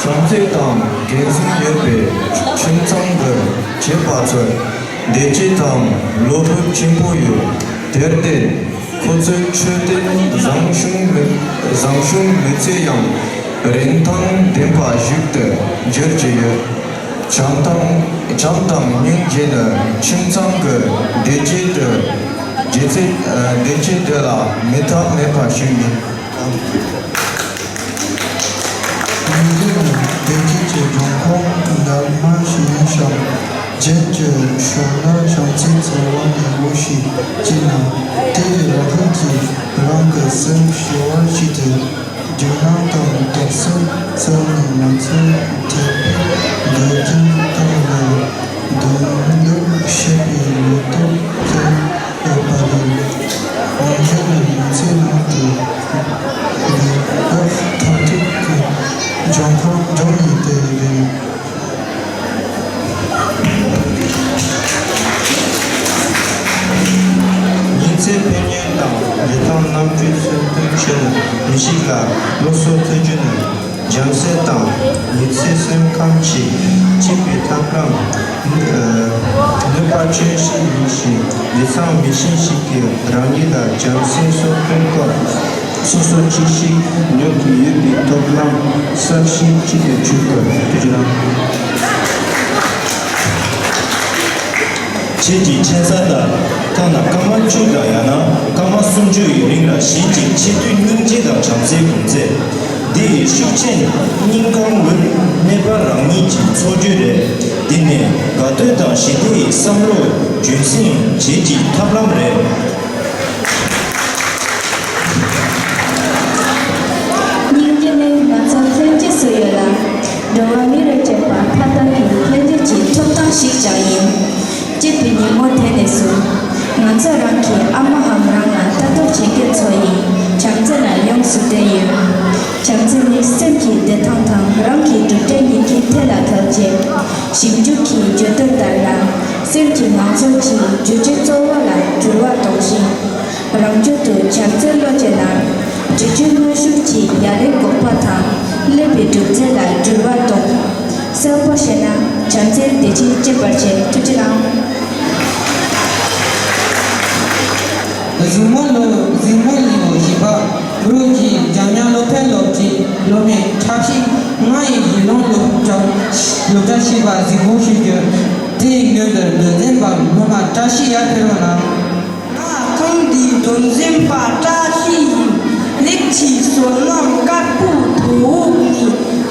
ཚང་རྩེ་དང་འགན་འཛིན་ཡོད་པའི་ཁྱིམ་ཚང་གི་བྱེས་པ་ཚོར་བདེ་སྐྱིད་དང་བློ་སྤོབས་ཆེན་པོ་ཡོད། དེར་བརྟེན་ཁོ་ཚོས་མཆོད་རྟེན་བཟང་ཤོས་མི་བཟང་ཤོས་མི་ཚེ་ཡང་རིན་ཐང་ལྡན་པ་ཞིག་ཏུ་འགྱུར་གྱི་ཡོད། བྱམས་དང་བྱམས་དང་སྙིང་རྗེ་ནི་ཁྱིམ་ཚང་གི་བདེ་སྐྱིད་དུ་བདེ་སྐྱིད་བདེ་སྐྱིད་དེ་ལ་མེད་ཐབས་མེད་པ་ཞིག་ཡིན། ཉིན་རེ་ནི་བདེ་སྐྱིད་ཀྱི་འབྱུང་ཁུངས་འདབ་མ་ཞིག་ཡིན་ཞིང་། རྒྱན་གྱི་ཕྱོགས་ལ་བྱམས་བརྩེའི་ཚོར་བ་ནི་འོད་ཞིག་སྐྱེས་ན། དེ་ཡི་རང་བཞིན་གྱིས་རང་གི་སེམས་ཞི་བར་བྱེད་དེ། རྒྱུ་ནོར་དང་དུག་སེལ་སོགས་ནི་ང་ཚོའི་ཐེག་པའི་འགལ་རྐྱེན་དག་ལས་འདུལ་འདུལ་བྱེད་པའི་ལོ་ཏོག་ཏུ་ཡོད་པ་རེད། འོན་ཀྱང་མི་ཚེའི་ནང་དུ་ལས་འགུལ་མཐར་ཐུག་གི་འབྱུང་ཁུངས་འབྱུང་ནི་དེ་རེད། ཉིན་མཚན་ཕན་ཉེན་དང་རིན་ཐང་རྣམ་དཔྱོད་གསོན་པོའི་ཆེད་དུ་མི་ཞིག་ལ་སློབ་གསོ་སྩལ་རྒྱུ་ནི། བྱམས་བརྩེ་དང་མི་ཚེའི་སེམས་ཁམས་ཀྱིས་གཅིག་པའི་ཐབས་ལམ་ནུས་པ་ཅན་ཞིག་ཡིན་ཞིང་། ལས་མཚམས་མི་ཤེས་ཤིག་གིས་རང་ཉིད་ལ་བྱམས་བརྩེའི་སྲོག་ཁྲིམས་སྐོར་སོ་སོ་ཅི་ཞིག་ཉོབ་ཀྱི་ཡོད་པའི་ཐབས་ལམ་གསར་ཤོས་ཅིག་ཏུ་གྱུར་དགོས། ཐུགས་རྗེ་གནང་། ཁྱེད་ཀྱི་འཕྲིན་གསར་ལ་ཐ་ན་སྐར་མ་བཅུ་དང་ཡང་ན་སྐར་མ་སུམ་ཅུ་ཡི་རིང་ལ་གཞན་གྱི་ཆེ་བསྟོད་སྙིང་རྗེ་དང་བྱམས་བརྩེའི་དགོངས་རྫས། འདི་ཡི་ཤུགས་རྐྱེན་སྙིང་ཁམས་འོད་གནས་པ་རང་ཉིད་ཀྱི་ཚོགས་རྒྱུད་རེད། འདི་ནི་དགའ་སྟོན་དང་ཞི་བདེ་ཡི་བསམ་བློ་རྒྱུན་སྲིང་བྱེད་ཀྱི་ཐབས་ལམ་རེད། སྙིང་རྗེ་ནི་ང་ཚོ་ལྷན་སྐྱེས་སུ་ཡོད་ལ། འགྲོ་བ་མི་རུ་སྐྱེས་པ་མཐའ་དག་གི་ལྷན་སྐྱེས་ཀྱི་ཐོབ་ཐང་ཞིག་ཀྱང་ཡིན། སྐྱིད་པའི་ཉིན་མོ་དེ་ནས་བཟུང་། ང་ཚོ་རང་གི་ཨ་མའམ་རང་ལ་ལྟ་རྟོག་བྱེད་མཁན་ཚོ་ཡིས་བྱམས་བརྩེ་ལ་ཡོངས་སུ་བསྟེན་ཡོད། བྱམས་བརྩེ་ནི་སེམས་ཀྱི་བདེ་ཐང་དང་རང་གི་གྲུབ་འབྲས་གཉིས་ཀའི་ཐད་ལ་གལ་ཆེ། ཞིབ་འཇུག་གི་བརྗོད་དོན་ལྟར་ན། སེམས་ཀྱི་མང་ཚོགས་ཀྱིས་རྒྱུ་རྐྱེན་གཙོ་བོ་ལ་འགྱུར་བ་གཏོང་ཞིང་། རང་རྒྱུད་དུ་བྱམས་བརྩེ་བློ་སྐྱེས་ན། རྒྱུ་རྐྱེན་དངོས་ཤུགས་ཀྱི་ཡར་ལངས་གོ་སྐབས་དང་སླེབས་པའི་གྲུབ་འབྲས་ལ་འགྱུར་བ་གཏོང་། གསལ་པོ་བཤད་ན་བྱམས་བརྩེའི་བདེ་སྐྱིད་སྐྱེད་པར་བྱེད། ཐུགས་རྗེ་གནང་། གཟིགས་མོ་ལོ་གཟིགས་མོ་ལོ་བཞི་པ་རུ་གྱི་འཇམ་དབྱངས་སློབ་གྲྭའི་སློབ་གྲྭའི་སློབ་མའི་ཕྲག་ཤིང་ང་ཡི་གཞིས་ལུང་སློབ་གྲྭ་སློབ་གྲྭ་ཞེས་པ་གཟིགས་མོ་ཞུ་རྒྱུ། དེའི་སྔོན་དུ་མདོ་འཛིན་པ་སློབ་མ་བཀྲ་ཤིས་ཡར་ཕེབས་རོགས་གནང་། ང་ཁམས་བདེའི་མདོ་འཛིན་པ་བཀྲ་ཤིས་ཡིན། ལེགས་བྱས་བསོད་ནམས་དཀར་པོ་ཐོག་འོག་ནས།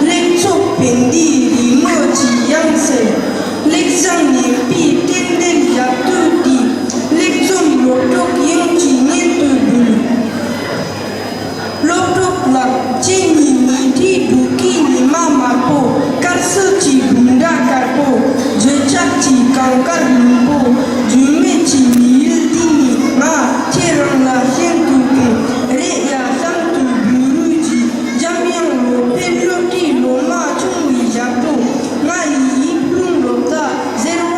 ལེགས་ཚོགས་ཕན་བདེའི་རི་མོ་ཆུ་ཡང་གསལ། ལེགས་བྱང་ངན་པའི་རྟེན་འབྲེལ་ཡག་ཏུ་བསྡུས། ལེགས་རྩོམ་སློབ་གྲོགས་དབྱངས་ཀྱི་སྙན་དུ་འབུལ། སློབ་གྲོགས་ལགས། ཁྱེད་ཉིད་ཉལ་ཁྲིའི་སྒྲོག་གུའི་ཉི་མ་དམར་པོ། དཀར་གསལ་གྱི་འབུམ་སྒྲ་དཀར་པོ། འགྱོད་བཤགས་ཀྱི་གངས་དཀར་ལྷུན་པོ། རྒྱུས་མེད་ཀྱི་མི་ཡུལ་འདི་ནས་ང་ཁྱེད་རང་ལ་ཤིན་ཏུ་དགོངས། རེད་ཡ་བསམ་དུ་འབུལ་རོགས་གྱིས། འཇམ་དབྱངས་བློ་འཕེལ་སློབ་གྲྭའི་སློབ་མ་ཆུང་བའི་ཞབས་བྲོ། ང་ཡི་ཡིད་དཔུང་ལོ་ཟླ་ཟེར་བ།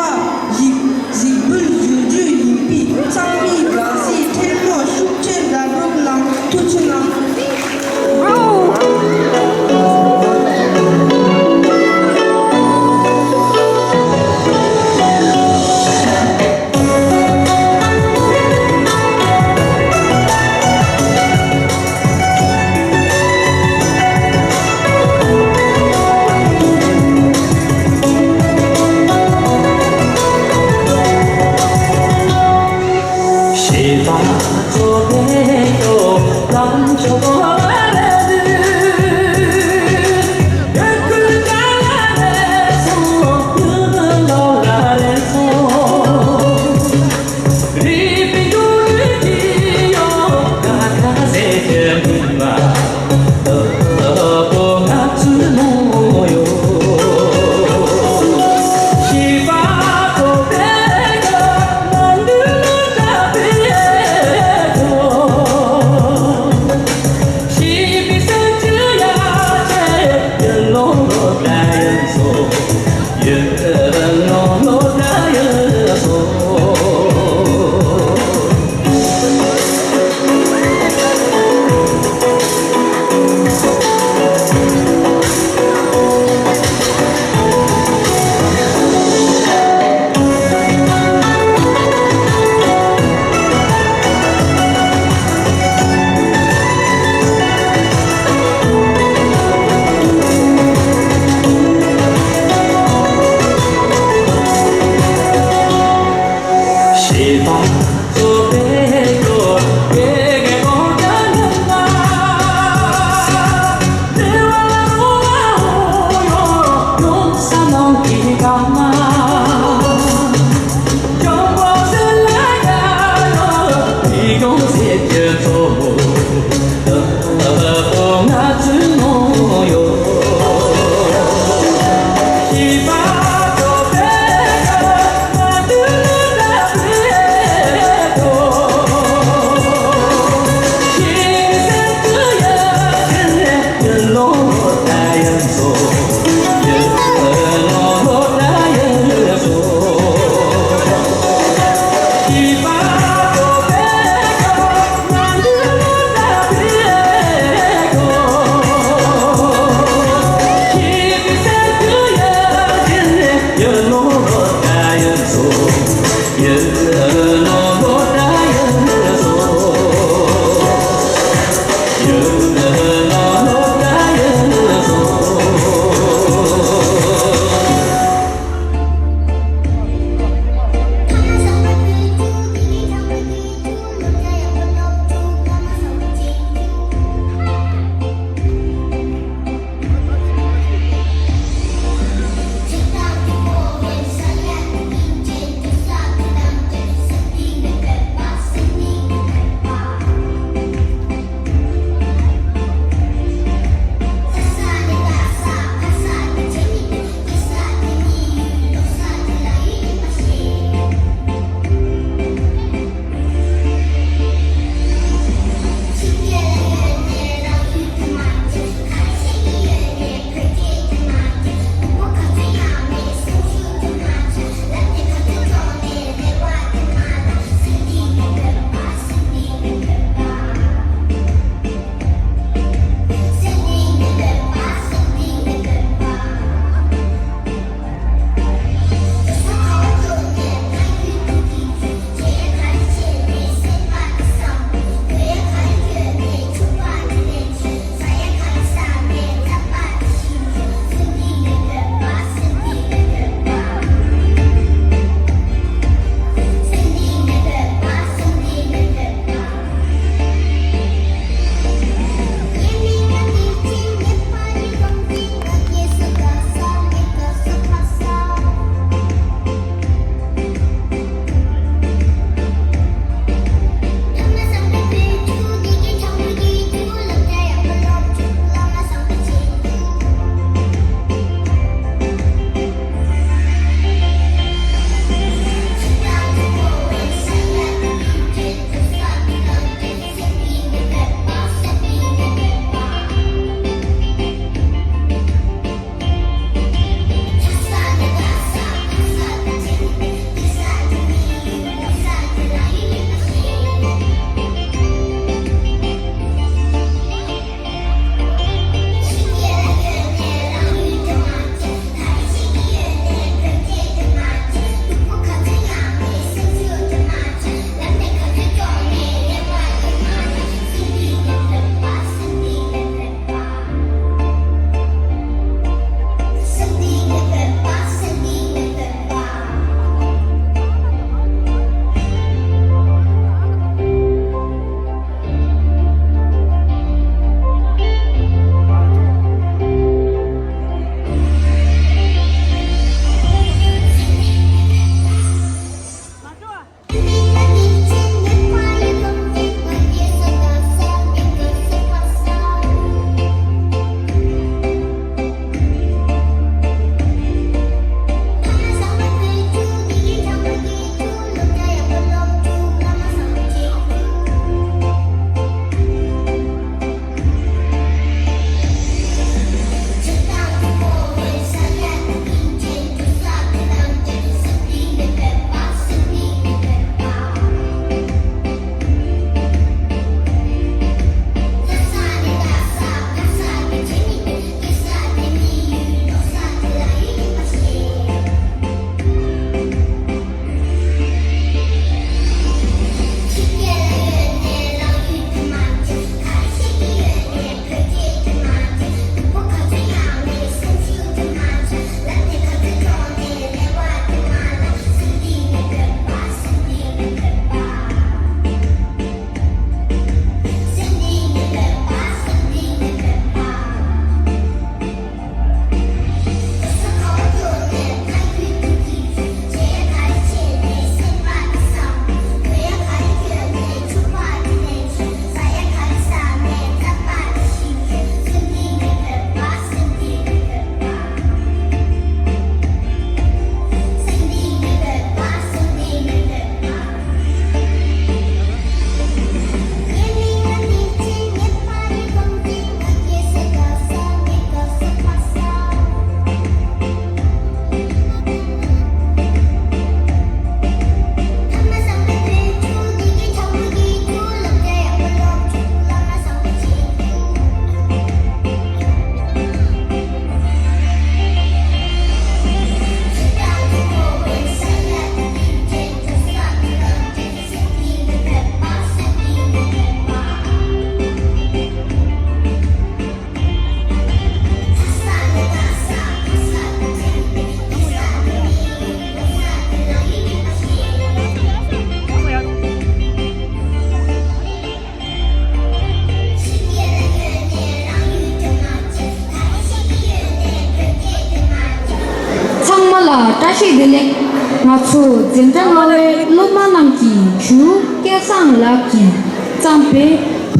ལེགས། ང་ཚོ་འཛིན་གྲྭ་ལྔ་པའི་སློབ་མ་རྣམས་ཀྱིས་ཇུའུ་སྐལ་བཟང་ལགས་ཀྱིས་བརྩམས་པའི་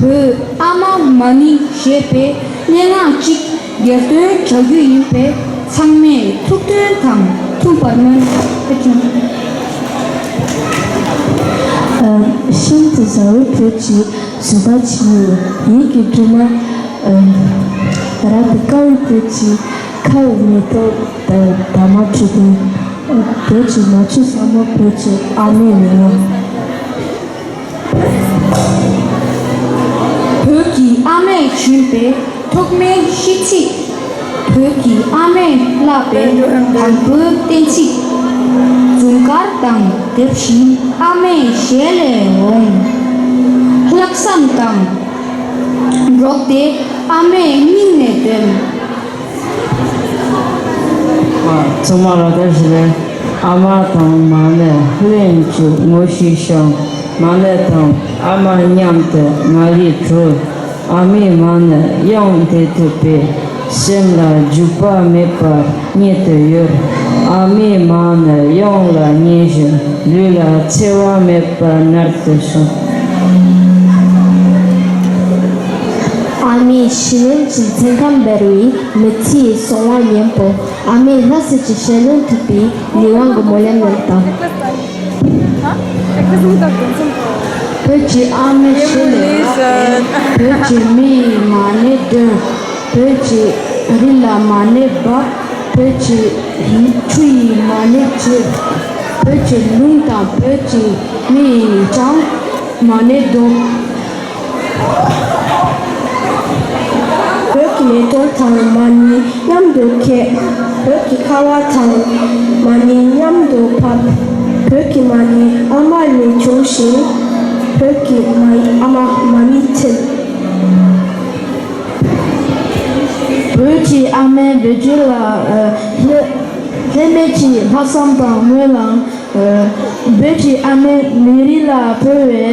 བོད་ཨ་མ་མ་ཎི་ཞེས་པའི་སྙན་ངག་ཅིག་སྒེར་འདོན་བྱ་རྒྱུ་ཡིན་པས། ཚང་མས་ཐུགས་མཐུན་དང་མཐུན་པར་སྨོན། ཨ། ཤིན་ཏུ་ཟབ་པའི་བོད་ཀྱི་བཟོད་པ་ཆེ་བའི་ཡིད་ཀྱི་སྒྲོན་མ། ཨ། རབ་ཏུ་དཀར་བའི་བོད་ཀྱི་ཁ་བའི་མེ་ཏོག་དང་འདབ་མ་འཕྲོས་ཏེ། བོད་ཀྱི་ནག་ཕྱོགས་ཟབ་མོ། བོད་ཀྱི་ཨ་མའི་མི་ངོ། བོད་ཀྱི་ཨ་མས་བྱིན་པའི་ཐོག་མའི་ཤིས་ཚིག། བོད་ཀྱི་ཨ་མས་བསླབས་པའི་དང་པོའི་བསྟན་ཚིག། འཛུམ་དཀར་དང་ལྡེབ་བཞིན་ཨ་མའི་ཞལ་ལས་འོང་། ལྷག་བསམ་དང་འགྲོགས་ཏེ་ཨ་མའི་སྙིང་ནས་འདོན། ཚང་མ་ལ་བཀྲ་ཤིས་བདེ་ལེགས། ཨ་མ་དང་མ་ཎི་ལྷན་ཅིག་ངོ་ཤེས་ཤིང་། མ་ཎི་དང་ཨ་མ་མཉམ་དུ་ང་ཡིས་གྲོལ། ཨ་མའི་མ་ཎི་དབྱངས་འདྲེས་ཐུབ་པས། སེམས་ལ་འཇིགས་པ་མེད་པར་མཉེས་ཏེ་ཡོད། ཨ་མའི་མ་ཎི་དབྱངས་ལ་མཉེས་བཞིན་ལུས་ལ་འཚེ་བ་མེད་པར་མནར་ཏེ་སོང་། ཨ་མའི་ཞི་ལྷོད་ཀྱི་མཚན་ཁ་འབར་བའི་མི་ཚེའི་སོང་བ་སྙིང་པོ། ཨ་མའི་ལྷ་སྲས་ཀྱི་ཞལ་ལུང་ཐོས་པའི་ལས་དབང་གི་སྨོན་ལམ་ཡང་དང་། བོད་ཀྱི་ཨ་མའི་ཞལ་ལས་བོད་ཀྱི་མི་ཡི་མ་ཎི་འདོན། བོད་ཀྱི་རི་ལ་མ་ཎི་འབབ། བོད་ཀྱི་ཡུལ་གྲུ་ཡི་མ་ཎི་བརྗོད། བོད་ཀྱི་ལུང་དང་བོད་ཀྱི་མི་ཡི་ཀྱང་མ་ཎི་འདོན། བོད་ཀྱི་མེ་ཏོག་དང་མ་ཎི་མཉམ་དུ་ཁེགས། བོད་ཀྱི་ཁ་བ་དང་མ་ཎི་མཉམ་དུ་ཕབ། བོད་ཀྱི་མ་ཎི་ཨ་མ་ལས་བྱུང་ཞིང་། བོད་ཀྱི་མ་ཨ་མ་མ་ཎི་འཐེན། བོད་ཀྱི་ཨ་མའི་བཟོ་བཅོས་ལ་ལྷད་མེད་ཀྱི་ལྷག་བསམ་དང་སྨོན་ལམ། བོད་ཀྱི་ཨ་མའི་མི་རིགས་ལ་ཕུལ་བའི་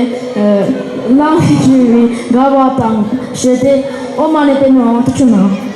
བླ་མེད་བརྩེ་བའི་དགའ་བ་དང་བཅས་ཏེ། ཨོཾ་མ་ཎི་པདྨེ་ཧཱུྃ། ཐུགས་རྗེ་གནང་།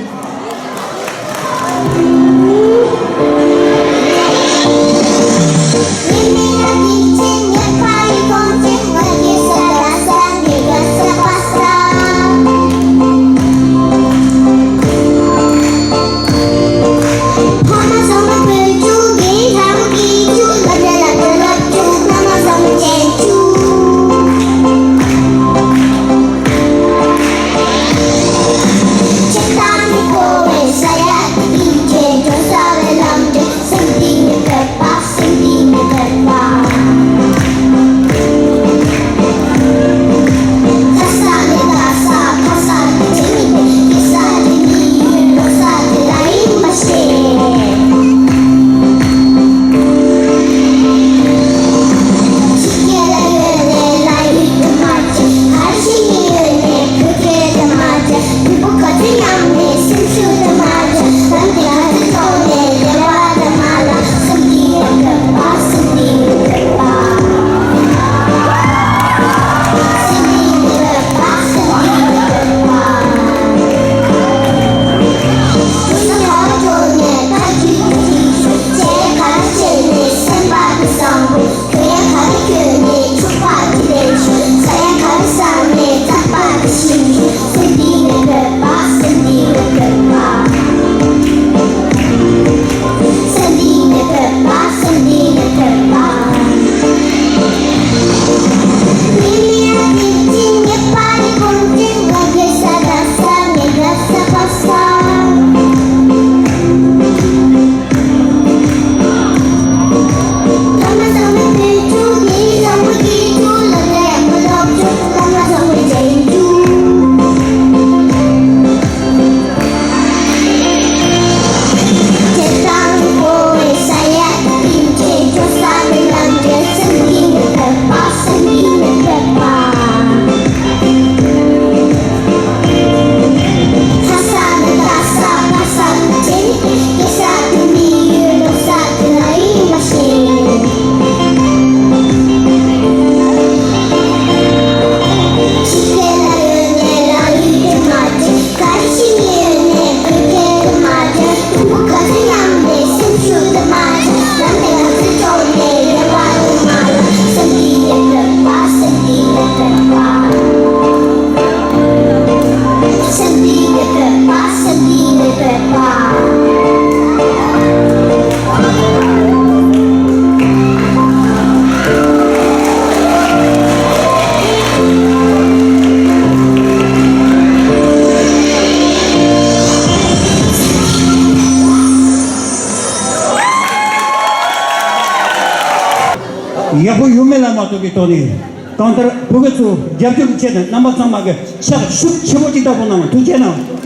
ཡག་པོ་ཡོད་མེད་ལ་མ་ལྟོས་པའི་ཐོག་ནས། གང་ལྟར་བོད་པ་ཚོ་རྒྱབ་སྐྱོར་གྱི་ཆེད་དུ་རྣམ་པ་ཚང་མ་གི་ཕྱག་ཤུགས་ཆེན་པོ་ཅིག་བཏབ་པ་གནང་བ། ཐུགས་རྗེ་གནང་།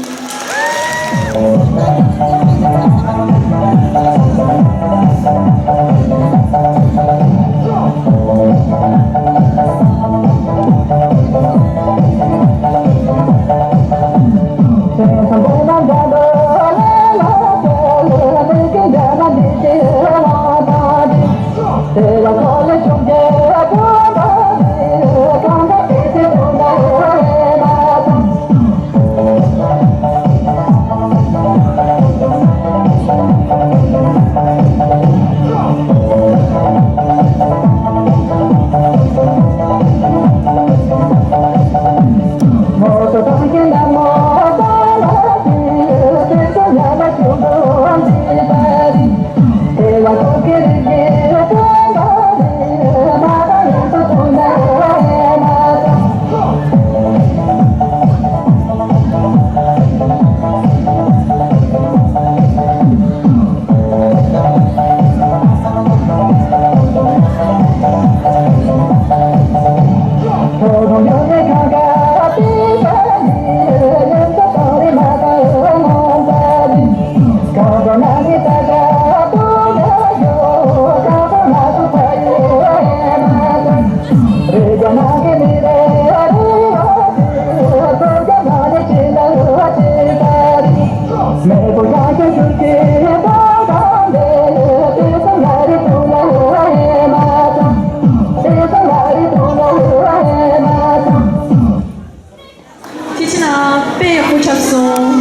ཁྱེད་ཀྱི་ནང་དཔེ་ཡག་པོ་ཁྱབ་སོང་།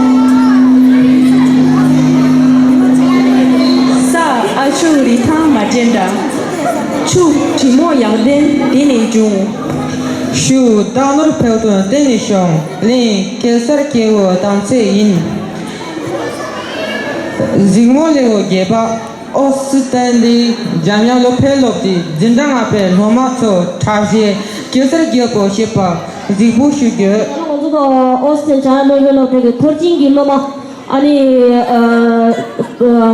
ས་ཨ་ཆུ་རི་ཐང་མ་འདྲེན་འདྲ། ཆུ་དྲི་མོ་ཡར་ལྡན་དེ་ནས་འབྱུང་། ཞུ་བདག་ནོར་འཕེལ་དོན་དེ་ནས་བྱུང་། གླིང་གེ་སར་སྐྱེ་བོའི་དམ་ཚིག་ཡིན། གཟིགས་མོ་ལེའུ་བརྒྱད་པ། ཨོ་སི་ཏན་ལི་འཇམ་དབྱངས་སློབ་གྲྭའི་སློབ་ཁྲིད་འཛིན་གྲྭ་ལྔ་པའི་སློབ་མ་ཚོ་གྲྭ་བཞི་གེ་སར་རྒྱལ་པོ་ཞེས་པ་གཟིགས་འབུལ་ཞུ་རྒྱུ། ང་ཚོ་ཨོ་སི་ཏན་འཇམ་དབྱངས་སློབ་གྲྭའི་སློབ་གྲྭའི་མཐར་ཕྱིན་གྱི་སློབ་མ། ཨ་ནི་ཨ་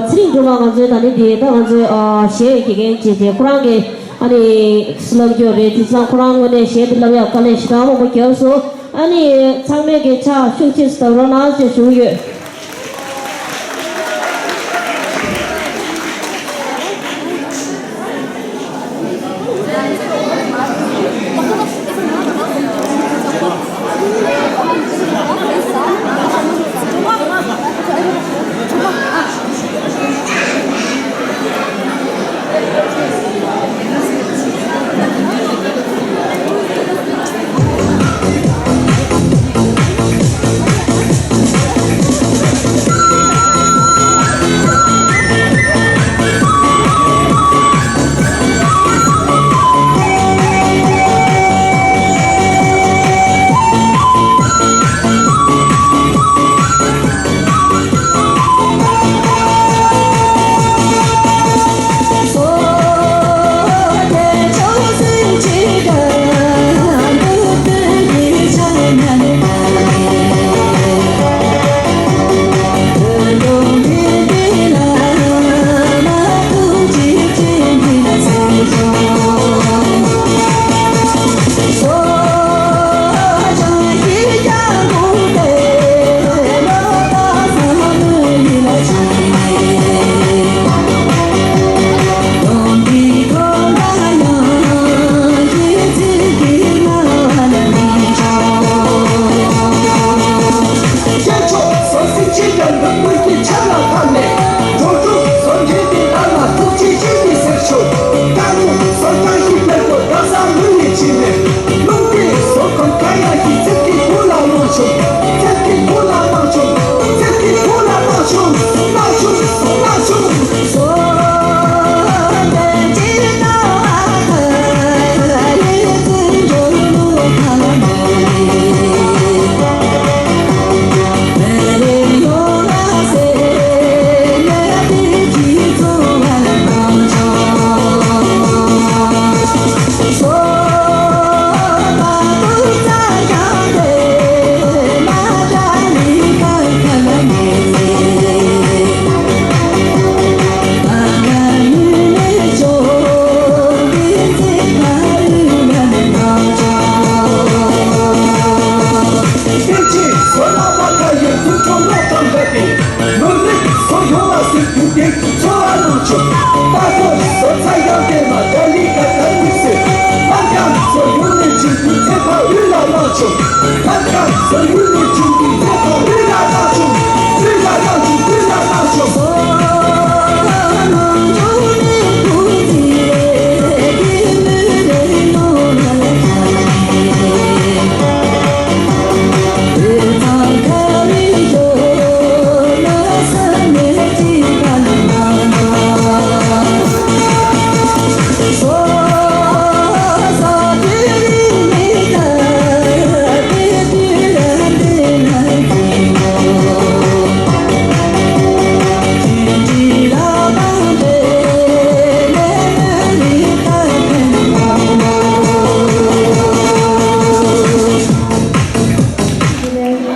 ཚེ་རིང་སྒྲོལ་མ། ང་ཚོའི་ད་ནི་དེ་ད་ང་ཚོའི་ཨ་གཞས་དགེ་རྒན་བྱས་ཏེ་ཁོ་རང་གི་ཨ་ནི་བསླབ་རྒྱུ་རེད། དེ་ཙང་ཁོ་རང་ངོས་ནས་གཞས་དེ་བསླབ་ཡག་དཀའ་ལས་ཞེ་དྲག་མང་པོ་བརྒྱབ་སོང་། ཨ་ནི་ཚང་མས་ཀྱི་ཕྱག་ཤུགས་ཆེ་ཙམ་རོགས་གནང་ཞེས་ཞུ་གི་ཡོད།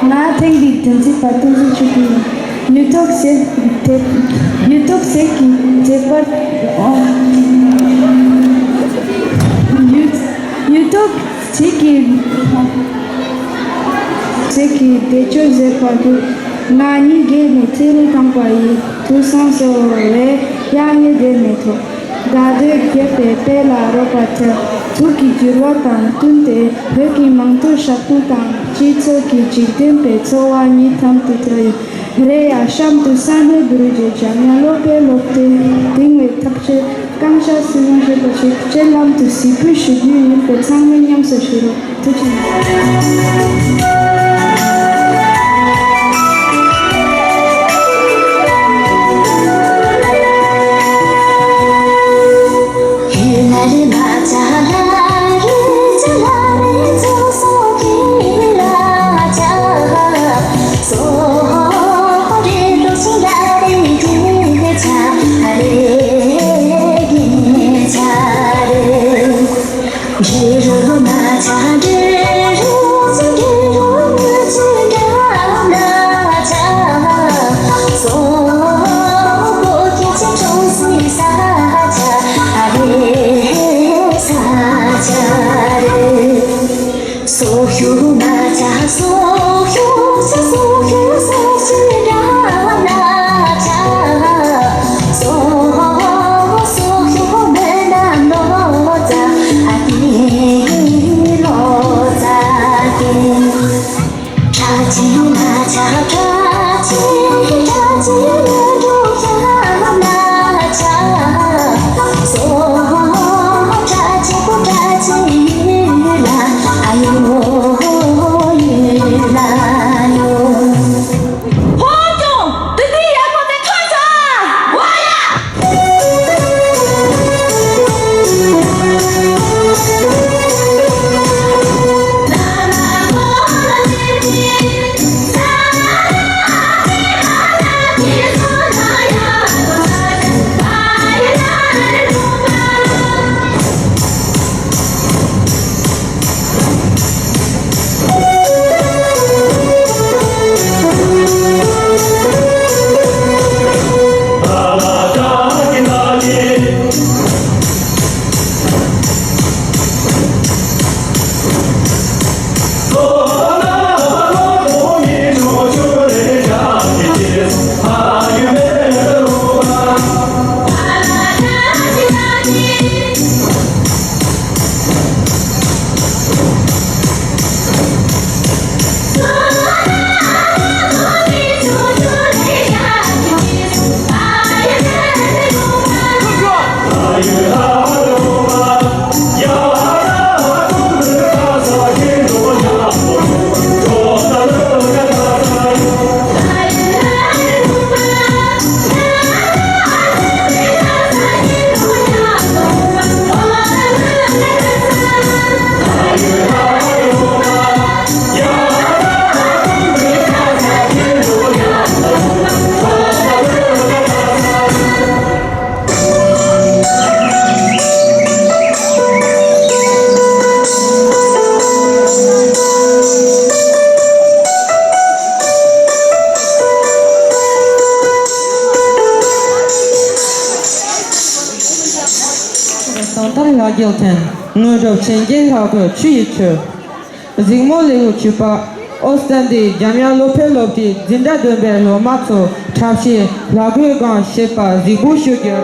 ང་ཐེངས་འདིའི་མགྲོན་ཚིག་པ་ཏུང་ཧྥུ་ཆོས་སྐྱིད་ཡིན། མྱུར་ཐོག་ཟེར་དེ། མྱུར་ཐོག་ཟེར་གྱི་མཛད་པར། མྱུར་མྱུར་ཐོག་ཟེར་གྱི། ཟེར་གྱི་བདེ་སྤྱོད་མཛད་པ་དུ། ང་གཉིས་སྒེར་ནས་ཚེ་རིང་ཐང་པ་ཡིས་ཐུགས་བསམ་གསོལ་བས་ཡང་ངས་བདེ་མེད་ཐོག་དགའ་སྟོན་རྒྱས་པའི་དཔལ་ལ་རོལ་པ་འཚལ། ཐུགས་ཀྱི་འགྱུར་བ་དང་བསྟུན་ཏེ་བོད་ཀྱི་མང་ཐོས་ཞབས་དྲུང་དང་སྤྱི་ཚོགས་ཀྱི་འཇིག་རྟེན་པའི་འཚོ་བ་གཉིས་དམ་དུ་བཏོད་ཡོད། རེད་ཡ། གཤམ་དུ་ས་གནས་འབྲུག་རྒྱལ་འཇམ་དབྱངས་སློབ་དཔོན་སློབ་གྲྭའི་དེང་བའི་ཐབས་ཤེས་བསྐང་བཤགས་སྲུང་མ་ཞེས་པ་ཞིག་སྤྱན་ལམ་དུ་གཟིགས་འབུལ་ཞུ་རྒྱུ་ཡིན་པས་ཚང་མས་ཉམས་སུ་བཞེས་རོགས། ཐུགས་རྗེ་གནང་། ཟངས་མདོག་ལྷ་རྒྱལ་མཚན། དངོས་གྲུབ་བྱིན་གྱིས་བརླབ་པའི་ཆུ་ཡི་ཆུ། གཟིགས་མོ་ལེའུ་བཅུ་པ། ཨོ་སྟན་ཏི་འཇམ་དབྱངས་སློབ་དཔོན་སློབ་གྲྭའི་འཛིན་གྲྭ་བདུན་པའི་སློབ་མ་ཚོ་འཁྲབ་གཞས་ལྷ་གོས་སྒང་ཞེས་པ་གཟིགས་འབུལ་ཞུ་རྒྱུ།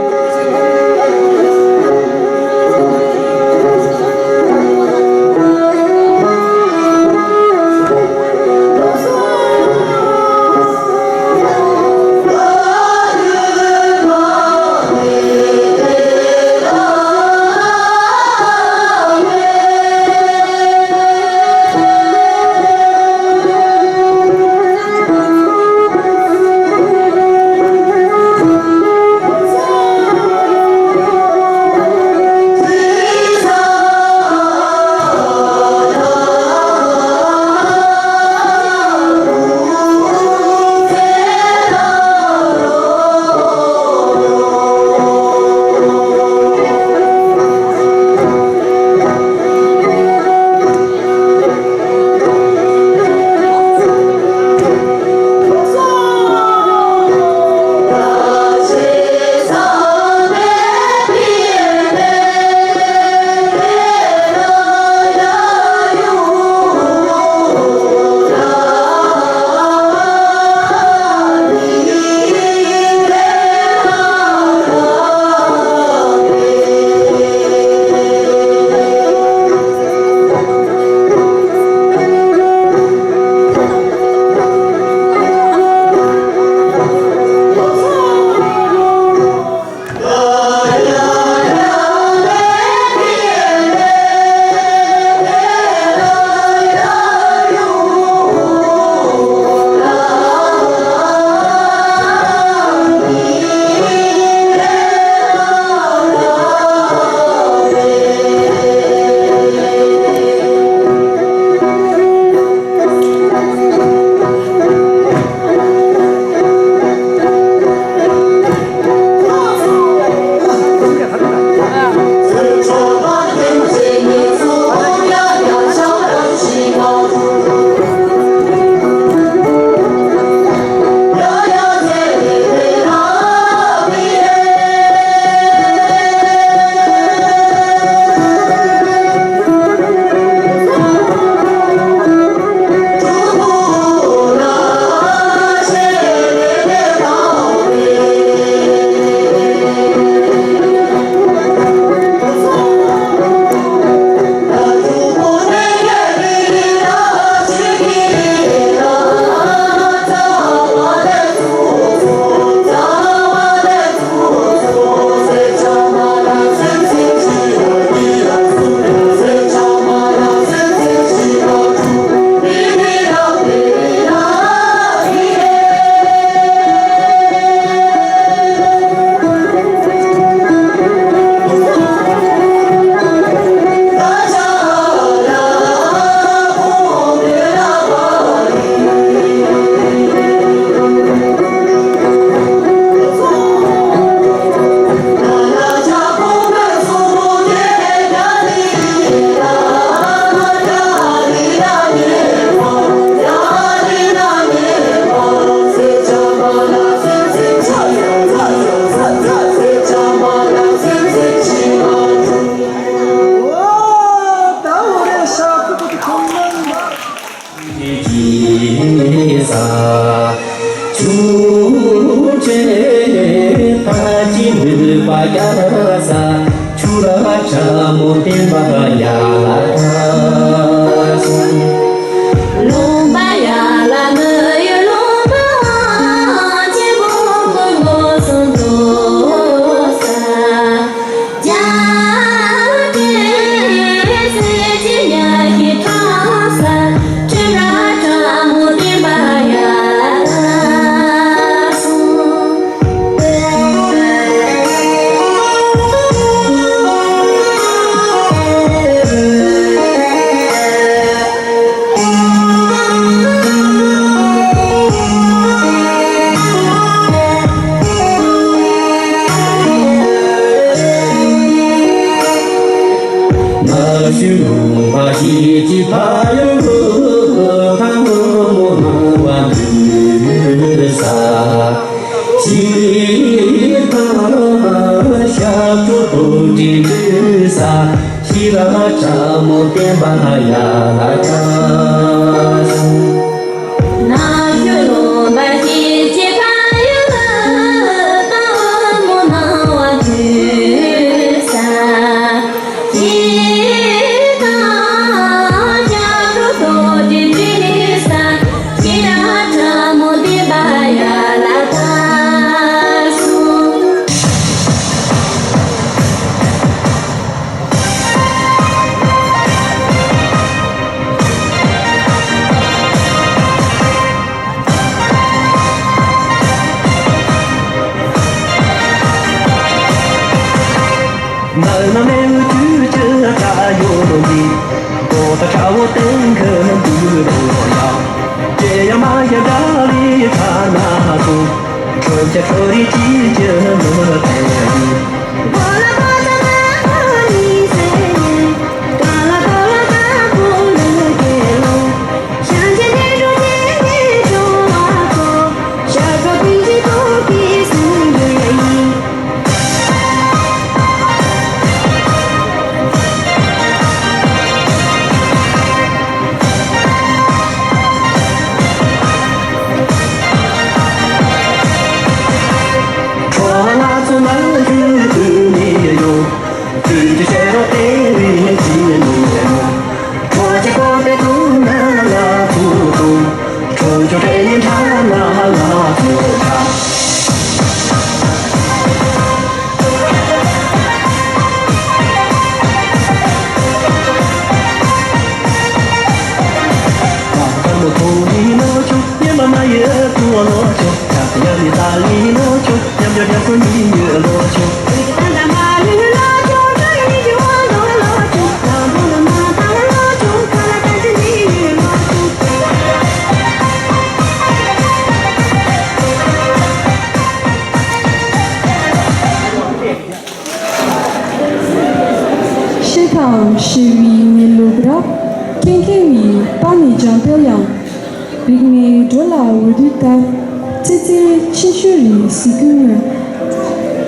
པ་ཞིག་གི་ཕ་ཡུལ་ཁ་ངོ་མོ་སྣང་བ་འདུག་ས། ཞིག་དང་ཞབས་བྲོ་ཏོག་ཙེ་འདུག་ས། ཤེས་རབ་ཕྲ་མོ་བསྟན་པ་ཡར་ལ་དར་སོང་། ནགས་ཁྱུང་ལུང་པ་ཞིག་གི་ཕ་ཡུལ་ལ་སྟག་མོ་སྣང་བ་འདུག་ས། ཤེས་དང་ཞབས་བྲོ་ཏོག་ཙེ་འདུག་ས། ཤེས་རབ་ཕྲ་མོ་བསྟན་པ་ཡར་ལ་དར་སོང་། ཤེས་དང་ཤེས་པའི་གནས་ལུགས་རབ། མཁྱེན་མཁས་མིན་དཔག་ནས་འཇམ་དཔལ་དབྱངས། རིག་མའི་འགྲོ་ལ་འོད་དུ་ལྟར། རྩེ་རྩེར་མཁྱེན་ཆོས་རིག་གཟིགས་སྐུ་དངོས།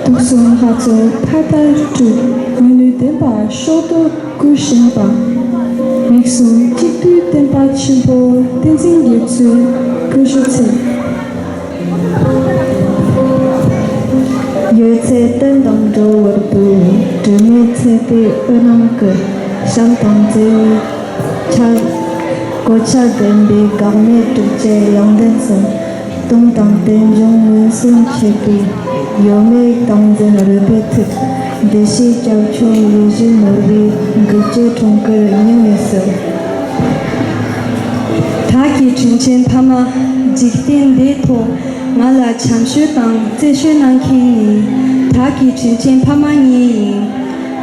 དུག་གསུམ་ལྷ་ཚོགས་མཐའ་ལྟར་སྤྲུལ། མི་ལུས་བདེན་པ་མཆོག་ཏུ་སྐུ་བཞེངས་པ། རིགས་གསུམ་གཅིག་བསྡུས་བསྟན་པ་ཆེན་པོ། བསྟན་འཛིན་རྒྱ་མཚོའི་སྐུ་ཞབས་ཚེ། ཡོད་ཚད་བསྟན་དང་འགྲོ་བར་འབུལ། དྲི་མེད་ཚེ་འདིའི་དབུ་རྣམ་བསྐོར། བྱམས་དང་བརྩེ་བའི་ཆར། གོ་ཆ་ལྡན་པའི་འགག་མེད་གྲགས་ཅན་ཡོན་ཏན་གསུམ། སྟོང་དང་རྟེན་འབྱུང་མངོན་སུམ་མཁྱེན་པའི། གཡོ་མེད་ཏིང་འཛིན་རོལ་པའི་ཐིག། བདེ་གཤེགས་སྐྱབས་མཆོག་ཡིད་བཞིན་ནོར་བུའི། འགུལ་སྐྱོད་འཁྲུངས་སྐར་སྙིང་ནས་གསོལ། བདག་གི་དྲིན་ཅན་ཕ་མ། འཇིག་རྟེན་འདིའི་ཐོག་ང་ལ་བྱམས་ཤོས་དང་བརྩེ་ཤོས་གནང་མཁན་ནི། བདག་གི་དྲིན་ཅན་ཕ་མ་གཉིས་ཡིན།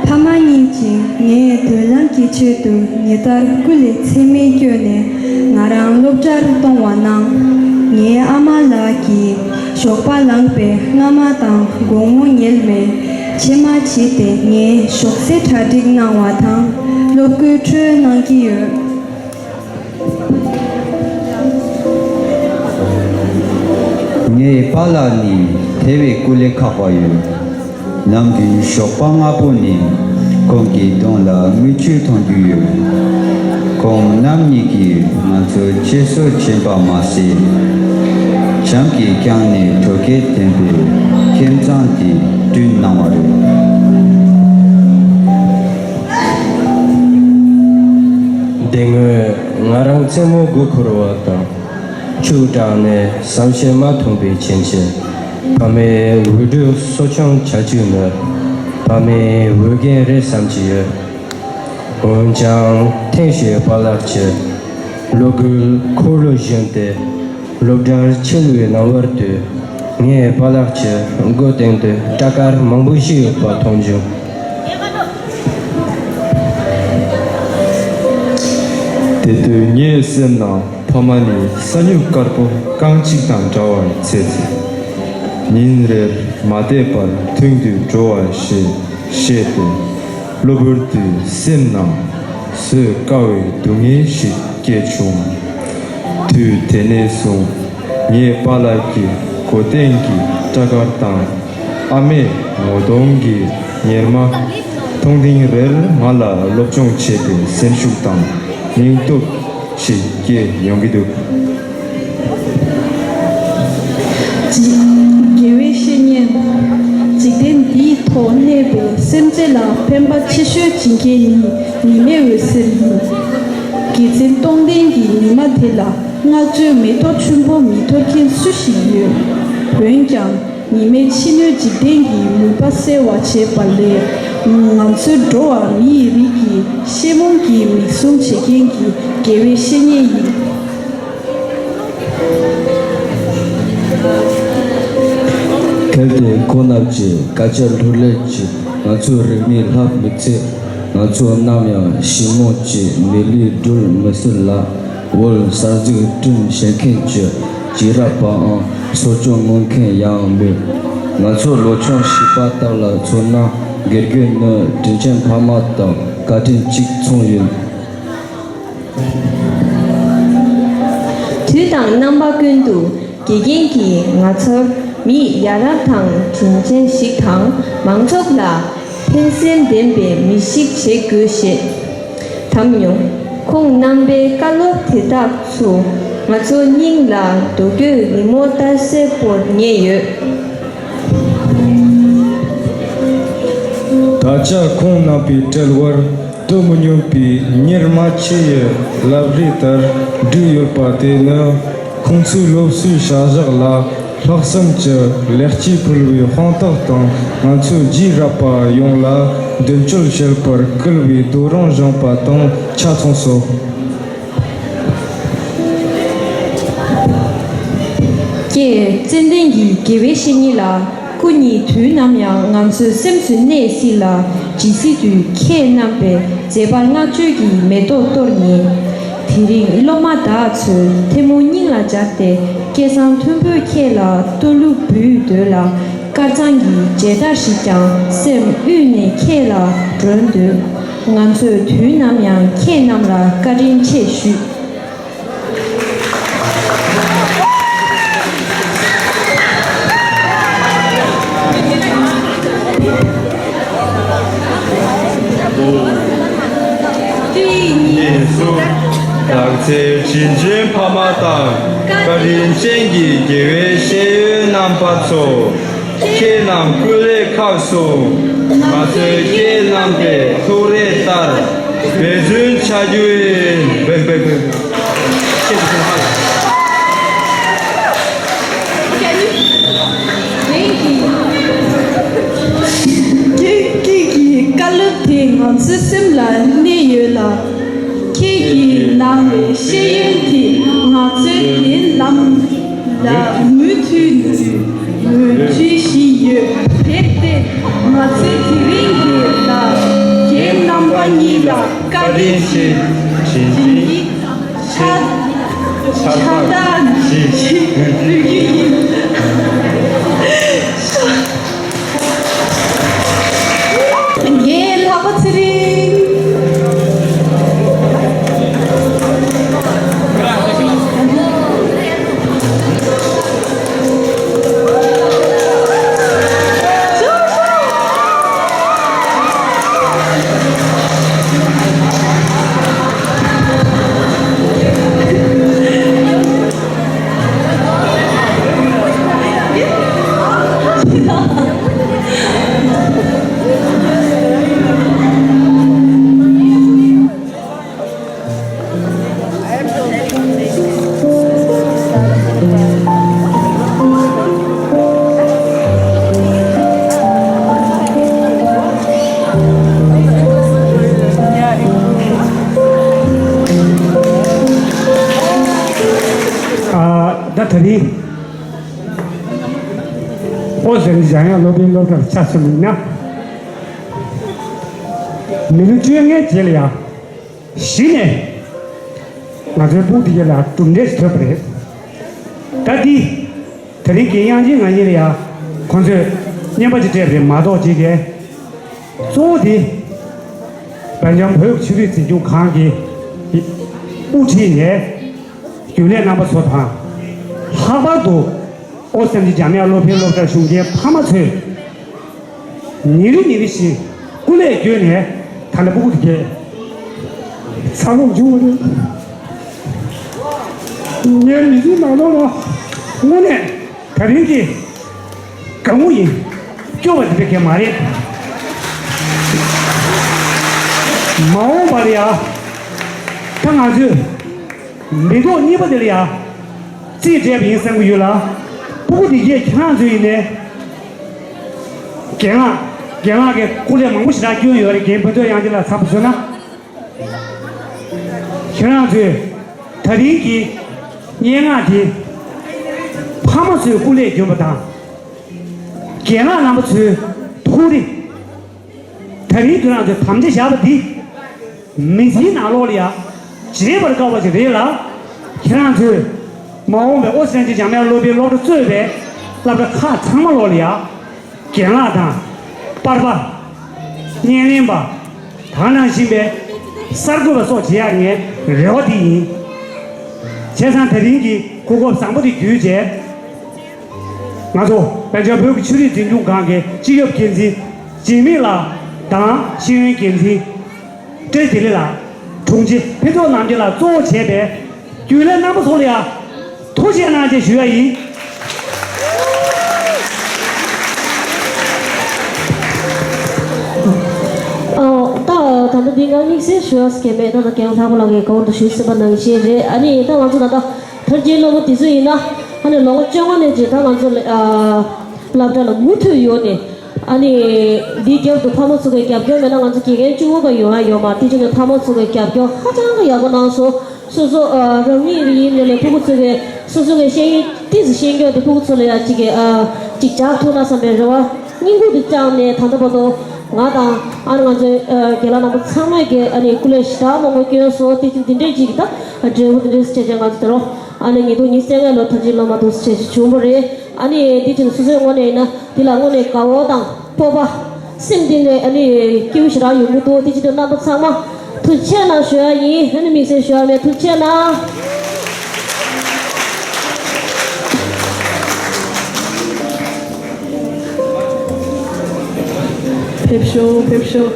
ཕ་མ་གཉིས་ཀྱིས་ངའི་མདུན་ལམ་གྱི་ཆེད་དུ་ཉིན་ལྟར་སྐུ་ལས་ཚད་མེད་བསྐྱོན་ནས་ང་རང་སློབ་གྲྭར་གཏོང་བ་གནང་། ངའི་ཨ་མ་ལགས་ཀྱིས་ཞོགས་པ་ལངས་པའི་རྔ་མ་དང་དགོང་མོ་ཉལ་མེད་ཕྱེ་མ་བྱས་ཏེ་ངའི་ཞོགས་ཟས་གྲ་སྒྲིག་གནང་བ་དང་སློབ་སྐུའི་འཕྲོས་གནང་གི་ཡོད། ངའི་པཱ་ལགས་ནི་དེ་བས་སྐུ་ལས་ཁག་པ་ཡོད། ནམ་རྒྱུན་ཞོགས་པ་སྔ་པོ་ནས་ཁོང་གི་གདོང་ལ་མིག་ཆུ་མཐོང་རྒྱུ་ཡོད། ཁོང་རྣམ་གཉིས་ཀྱིས་ང་ཚོ་གཅེས་སྲོལ་བྱེད་པ་མ་ཟད། བྱམས་ཀྱིས་བསྐྱངས་ནས་དྲོ་སྐད་ལྡན་པའི་ཁྱིམ་ཚང་དེ་བསྐྲུན་གནང་བ་རེད། དེ་སྔོན་ང་རང་རྩེད་མོ་མགོ་འཁོར་བ་དང་། ཕྱུགས་དྲགས་ནས་བསམ་ཤེས་མ་ཐོན་པའི་རྐྱེན་གྱིས། ཕ་མའི་འུད་སྒྲོག་གསོ་སྐྱོང་བྱ་རྒྱུ་ནི་ཕ་མའི་འོས་འགན་རེད་བསམ་གྱི་ཡོད། འོན་ཀྱང་ཐེངས་ཤིག་པཱ་ལགས་ཀྱིས་སློབ་གྲྭའི་འཁོར་ལོ་བཞོན་ཏེ་སློབ་གྲྭར་ཕྱིན་པའི་གནང་བར་དུ། ངས་པཱ་ལགས་ཀྱི་མགོ་སྟེང་དུ་སྐྲ་དཀར་མང་པོ་ཞིག་ཡོད་པ་མཐོང་བྱུང་། དེ་དུས་ངའི་སེམས་ནང་ཕ་མ་ནི་ས་སྨྱུག་དཀར་པོ་རྐང་གཅིག་དང་འདྲ་བར་བྱས་ཚེ། ཉིན་རེར་མ་བསྡད་པར་མདུན་དུ་འགྲོ་བ་ཞེས་བཤད་དེ། གློ་བུར་དུ་སེམས་ནང་ བཟོད་དཀའ་བའི་སྡུག་བསྔལ་ཞིག་སྐྱེས་བྱུང་། དུས་དེ་ནས་བཟུང་ངའི་པཱ་ལགས་ཀྱི་མགོ་སྟེང་གི་སྐྲ་དཀར་དང་། ཨ་མའི་ངོ་གདོང་གི་གཉེར་མ་མཐོང་ཐེངས་རེར་ང་ལ་སློབ་སྦྱོང་བྱེད་པའི་སེམས་ཤུགས་དང་སྙིང་སྟོབས་ཤིག་སྐྱེས་ཡོང་གི་འདུག། དགེ་བའི་བཤེས་གཉེན། འཇིག་རྟེན་འདིའི་ཐོག་གནས་པའི་སེམས་ཅན་ལ་ཕན་པ་ཆེ་ཤོས་བྱེད་མཁན་ནི་ཉི་མའི་འོད་ཟེར་ཡིན། དགེ་མཚན་སྟོང་ལྡན་གྱི་ཉི་མ་དེ་ལ་བསྔགས་བརྗོད་མེ་ཏོག་ཆུན་པོ་མི་འཐོར་མཁན་སུ་ཞིག་ཡོད། འོན་ཀྱང་། ཉི་མའི་ཕྱི་སྣོད་འཇིག་རྟེན་གྱི་མུན་པ་སེལ་བར་བྱེད་པ་ལས། ང་ཚོའི་འགྲོ་བ་མི་ཡི་རིགས་ཀྱི་ཤེས་རྨོངས་ཀྱི་མིག་ཟུང་བྱེད་མཁན་གྱི་དགེ་བའི་བཤེས་གཉེན་ཡིན། གལ་ཏེ་ཁོང་རྣམས་ཀྱིས་དཀའ་སྤྱད་ལྷུར་ལེན་གྱིས་ང་ཚོའི་རིག་གནས་ལྷབ་མི་ཚེ། ང་ཚོ་ནམ་ཡང་ཞི་མོ་གྱིས་མི་ལུས་སྒྲོལ་མི་སྲིད་ལ། འོད་གསལ་འཛུགས་སྐྲུན་བྱེད་མཁན་གྱི་རྗེས་རབས་པའང་གསོ་སྐྱོང་མངོན་མཁན་ཡང་མེད། ང་ཚོ་ལོ་ཆུང་བྱིས་པ་དག་ལ་མཚོན་ན། དགེ་རྒན་ནི་དྲིན་ཅན་ཕ་མ་དང་བཀའ་དྲིན་གཅིག་མཚུངས་ཡིན། དུས་དང་རྣམ་པ་ཀུན་ཏུ་དགེ་རྒན་གྱིས་ང་ཚོར་མི་ཡ་རབས་དང་དྲིན་ཅན་ཞིག་དང་མང་ཚོགས་ལ་ཕན་སེམས་ལྡན་པའི་མི་ཞིག་བྱེད་དགོས་ཞེས། དམ་མྱོང་། ཁོང་རྣམ་པའི་བཀའ་སློབ་དེ་དག་ཚོ་ང་ཚོ་སྙིང་ལ་རྡོ་བརྐོས་རི་མོ་ལྟར་གསལ་པོར་ངེས་ཡོད། ད་ཆ་ཁོང་རྣམ་པའི་དཔྲལ་བར་སྡོད་མི་ཉན་པའི་གཉེར་མ་ཆེ་ཡི་ལག་རིས་ལྟར་བྲིས་ཡོད་པ་དེ་ནི། ཁོང་ཚོའི་སློབ་གསོའི་བྱ་གཞག་ལ་ལྷག་བསམ་གྱི་ལེགས་སྐྱེས་ཕུལ་བའི་དཔང་རྟགས་དང་། ང་ཚོའི་རྗེས་རབས་པ་ཡོངས་ལ་མདུན་སྐྱོད་བྱེད་པར་བསྐུལ་བའི་རྡོ་རིང་བཞེངས་པ་དང་ཆ་མཚུངས་སོ། ཀྱེ། ཙན་དན་གྱི་དགེ་བའི་བཤེས་གཉེན་ལགས། སྐུ་ཉིད་དུས་ནམ་ཡང་ང་ཚོའི་སེམས་སུ་གནས་སྲིད་ལ། ཇི་སྲིད་དུ་ཁྱེད་རྣམ་པའི་མཛད་པར་བསྔགས་བརྗོད་ཀྱི་མེ་ཏོག་གཏོར་ངེས། དེ་རིང་སློབ་མ་དག་ཚོས་ཐལ་མོ་སྙིང་ལ་སྦྱར་ཏེ། སྐལ་བཟང་མཐོན་པོས་ཁྱེད་ལ་བསྟོད་གླུ་འབུལ་འདོད་ལ། དཀར་གཙང་གི་མཇལ་དར་ཞིག་ཀྱང་སེམས་དབུས་ནས་ཁྱེད་ལ་སྒྲོན་འདོད། ང་ཚོས་དུས་ནམ་ཡང་ཁྱེད་རྣམས་ལ་བཀའ་དྲིན་ཆེ་ཞུ། དེ་ཉིད་སུ། བདག་ཚེ་དྲིན་ཅན་ཕ་མ་དང་། བཀའ་དྲིན་ཅན་གྱི་དགེ་བའི་བཤེས་ཡོན་རྣམ་པ་ཚོ། ཁྱེད་རྣམས་སྐུ་ལས་ཁག་སོང་། ང་ཚོས་ཁྱེད་རྣམས་པའི་ཐུགས་རེ་ལྟར་འབད་བརྩོན་བྱ་རྒྱུ་ཡིན། འབད་འབད་འབད། ཁྱེད་ཀྱི་བཀའ་སློབ་དེ་ང་ཚོའི་སེམས་ལ་གནས་ཡོད་ལ། ཁྱེད་ཀྱིས་གནང་བའི་ཤེས་ཡོན་དེ་ང་ཚོའི་འདས་ལམ་ལ་མུ་མཐུད་ནས་འོད་བསྡུ་བཞིན་ཡོད། དེར་བརྟེན་ང་ཚོས་དེ་རིང་འདི་ལ་རྒན་རྣམ་པ་གཉིས་ལ་བཀའ་དྲིན་ཆེ་ཞུ་རྒྱུ་ཡིན། ཕྱག་ཕྱག་རྟགས་ཞིག་འབུལ་རྒྱུ་ཡིན། རྒན་ལྷག་པ་ཚེ་རིང་། ཨ། ད་ད་རིང་། ཨོ་ཟེར་ནས་འཇམ་དབྱངས་སློབ་གྲྭའི་སློབ་གྲྭར་ཆ་མཚོན་པ་ཡིན་ན། མི་ལོ་བཅོ་ལྔའི་རྗེས་ལ་ཡང་གཞི་ནས་ང་ཚོའི་སྤུན་དེ་ག་ལ་གྲུབ་འབྲས་ཐོབ་པ་རེད། ད་འདི་དེ་རིང་གི་དབྱངས་ཅན་ང་གཉིས་ལ་ཡང་ཁོང་ཚོས་བརྙན་པར་ཅིག་སྤྲད་པ་རེད་མ་གཏོགས་ཅིག་གས། གཙོ་བོ་དེ་ བོད་ཀྱི་ཆོས་རིག་འཛིན་སྐྱོང་ཁང་གི་དབུ་ཁྲིད་ནས་རྒྱུན་ལས་རྣམ་པ་ཚོ་དང་། ལྷག་པར་དུ་ཨོ་སི་ཀྲན་གྱི་འཇམ་དབྱངས་སློབ་གྲྭའི་སློབ་གྲྭར་ཞུགས་མཁན་ཕ་མ་ཚོས། ཉིན་རེ་ཉིན་རེ་བཞིན་སྐུ་ལས་བསྐྱོན་ནས་ད་ལྟ་སྤུ་གུ་དེ་གས་འཚར་ལོངས་བྱུང་བ་རེད། ངའི་མི་ཚེའི་ནང་ལོགས་ལ་དངོས་གནས་ད་རིང་གི་དགའ་མོ་ཡིན། སྐྱོ་བ་དེ་འདྲ་གས་མ་རེད། མ་འོངས་པ་ལ་ཡ། ད་ང་ཚོས་མི་ཐོག་གཉིས་པ་དེ་ལ་ཡ། རྩིས་སྤྲད་པ་ཡིན་བསམ་གྱི་ཡོད་ལ། སྤུ་གུ་དེ་གས་ཁྱེད་རང་ཚོ་ཡིན་ནའི། རྒན་ལགས། རྒན་ལགས་ཀྱིས་སྐུ་ལས་མང་པོ་ཞེ་དྲག་བསྐྱོན་ཡོད་རེད། རྒན་ཕུན་ཚོགས་དབྱངས་ཅན་ལགས་ཚབ་པ་བཟོས་ན། ཁྱེད་རང་ཚོས་ད་རིང་གི་སྙན་ངག་དེ་ཕ་མ་ཚོས་སྐུ་ལས་བསྐྱོན་པ་དང་། རྒན་ལགས་རྣམ་པ་ཚོའི་ཐུགས་རེ། ད་རིང་ཁྱེད་རང་ཚོས་དམ་བཅའ་བཞག་པ་འདི། མི་ཚེའི་ནང་ལོགས་ལ་ཡ། བརྗེད་པར་དཀའ་བ་ཞིག་རེད་ལ། ཁྱེད་རང་ཚོས་མ་འོངས་པའི་ཨོ་སི་ཀྲན་གྱི་འཇམ་དབྱངས་སློབ་གྲྭའི་སློབ་གྲྭ་གཙོས་པའི་སློབ་གྲྭ་ཁག་ཚང་མ་ལོགས་ལ་ཡ། རྒན་ལགས་དང་། པར་པ། བརྙན་ལེན་པ། དེ་ནང་བཞིན་པའི་གསར་འགོད་པ་སོགས་བྱེད་ཡག་ངའི་རེ་བ་དེ་ཡིན། བྱས་ཙང་ད་རིང་གི་གོ་སྐབས་བཟང་པོ་དེ་བརྒྱུད་བྱས། ང་ཚོ་བན་ཆ་བོད་ཀྱི་ཆོས་རིག་འཛིན་སྐྱོང་ཁང་གི་སྤྱི་ཁྱབ་འགན་འཛིན་འཇིགས་མེད་ལགས་དང་ཤེས་ཡོན་འགན་འཛིན་བཀྲས་བདེ་ལེགས་ལགས། དྲུང་ཆེ་ཕུན་ཚོགས་རྣམ་རྒྱལ་ལགས་གཙོ་བོ་བྱས་པའི་རྒྱུན་ལས་རྣམ་པ་ཚོ་ལ་ཡང་ཐུགས་རྗེ་གནང་ཞེས་ཞུ་ཡ་ཡིན། ཨོ། ད་ད་ལྟ་འདི་ང་དམིགས་བསལ་ཞུ་ཡ་ཟེར་མཁན་མེད། ད་ལྟ་རྒན་ལྷག་པ་ལགས་ཀྱིས་གོང་དུ་ཞུས་ཟིན་པ་ནང་བཞིན་རེད། ཨ་ནི་ད་ང་ཚོ་ད་ལྟ་མཐར་ཕྱིན་སློབ་མ་དེ་ཚོ་ཡིན་ན་ཨ་ནི་ལོ་ངོ་བཅོ་ལྔ་ནས་བྱས་ད་ང་ཚོ་ཨ་སློབ་གྲྭ་ལ་མུ་མཐུད་ཡོང་ནས། ཨ་ནི། འདིའི་རྒྱབ་ཏུ་ཕ་མ་ཚོ་གི་རྒྱབ་སྐྱོར་མེད་ན་ང་ཚོ་དགེ་རྒན་གཅིག་པོ་ག་ཡོང་ཡ་ཡོད་མ་རེད། དེ་བྱས་ནས་ཕ་མ་ཚོ་གི་རྒྱབ་སྐྱོར་ཧ་ཅང་གི་ཡག་པོ་གནང་སོང་། སོ་སོ་ཨ་རང་ཉིད་ཡིན་ནའི་ལས་ཕྲུ་གུ་ཚོ་གི་སོ་སོ་གི་ཤེས་ཡོན་ཏོག་ཙམ་ཤེས་རྒྱུ་དེ་ཕྲུ་གུ་ཚོ་ལ་ཡ་གཅིག་གི་ཨ་གཅིག་སྦྱར་ཐུབ་ན་བསམ་པའི་རེ་བ་སྙིང་ཁུང་དུ་བཅངས་ནས། ད་ལྟ་བར་དུ་ང་དང་ཨ་ནི་ང་ཚོའི་ཨ་རྒན་ལགས་རྣམ་པ་ཚང་མས་ཀྱི་ཨ་ནི་སྐུ་ལས་ཞེ་དྲག་མང་པོ་བསྐྱོན་སོང་། དེ་བཞིན་འདི་འདྲའི་གཅིག་གི་ད་འབྲས་བུ་འདི་འདྲའི་བྱས་བྱས་ང་ཚོ་དེ་རུ་ཨ་ནི་ཉིས་སྟོང་ཉི་ཤུ་རྩ་ལྔ་ལོ་མཐར་ཕྱིན་སློབ་མ་འདུག་སེ་བྱས་བྱུང་བ་རེད། ཨ་ནི་འདི་བྱས་ནས་སོ་སོའི་ངོས་ནས་ཡིན་ན་འདི་ལ་དངོས་གནས་དགའ་བོ་དང་སྤོབས་པ། སེམས་གཏིང་ནས་ཨ་ནི་སྐྱིད་པོ་ཞེ་དྲག་ཡོང་གི་འདུག་དེ་བྱེད་དུས་རྣམ་པ་ཚང་མ་ཐུགས་རྗེ་གནང་ཞུ་ཡ་ཡིན། ཨ་ནི་དམིགས་བསལ་ཞུ་ཡ་མེད། ཐུགས་རྗེ་གནང་། ཕེབས་ཤོག་ཕེབས་ཤོག་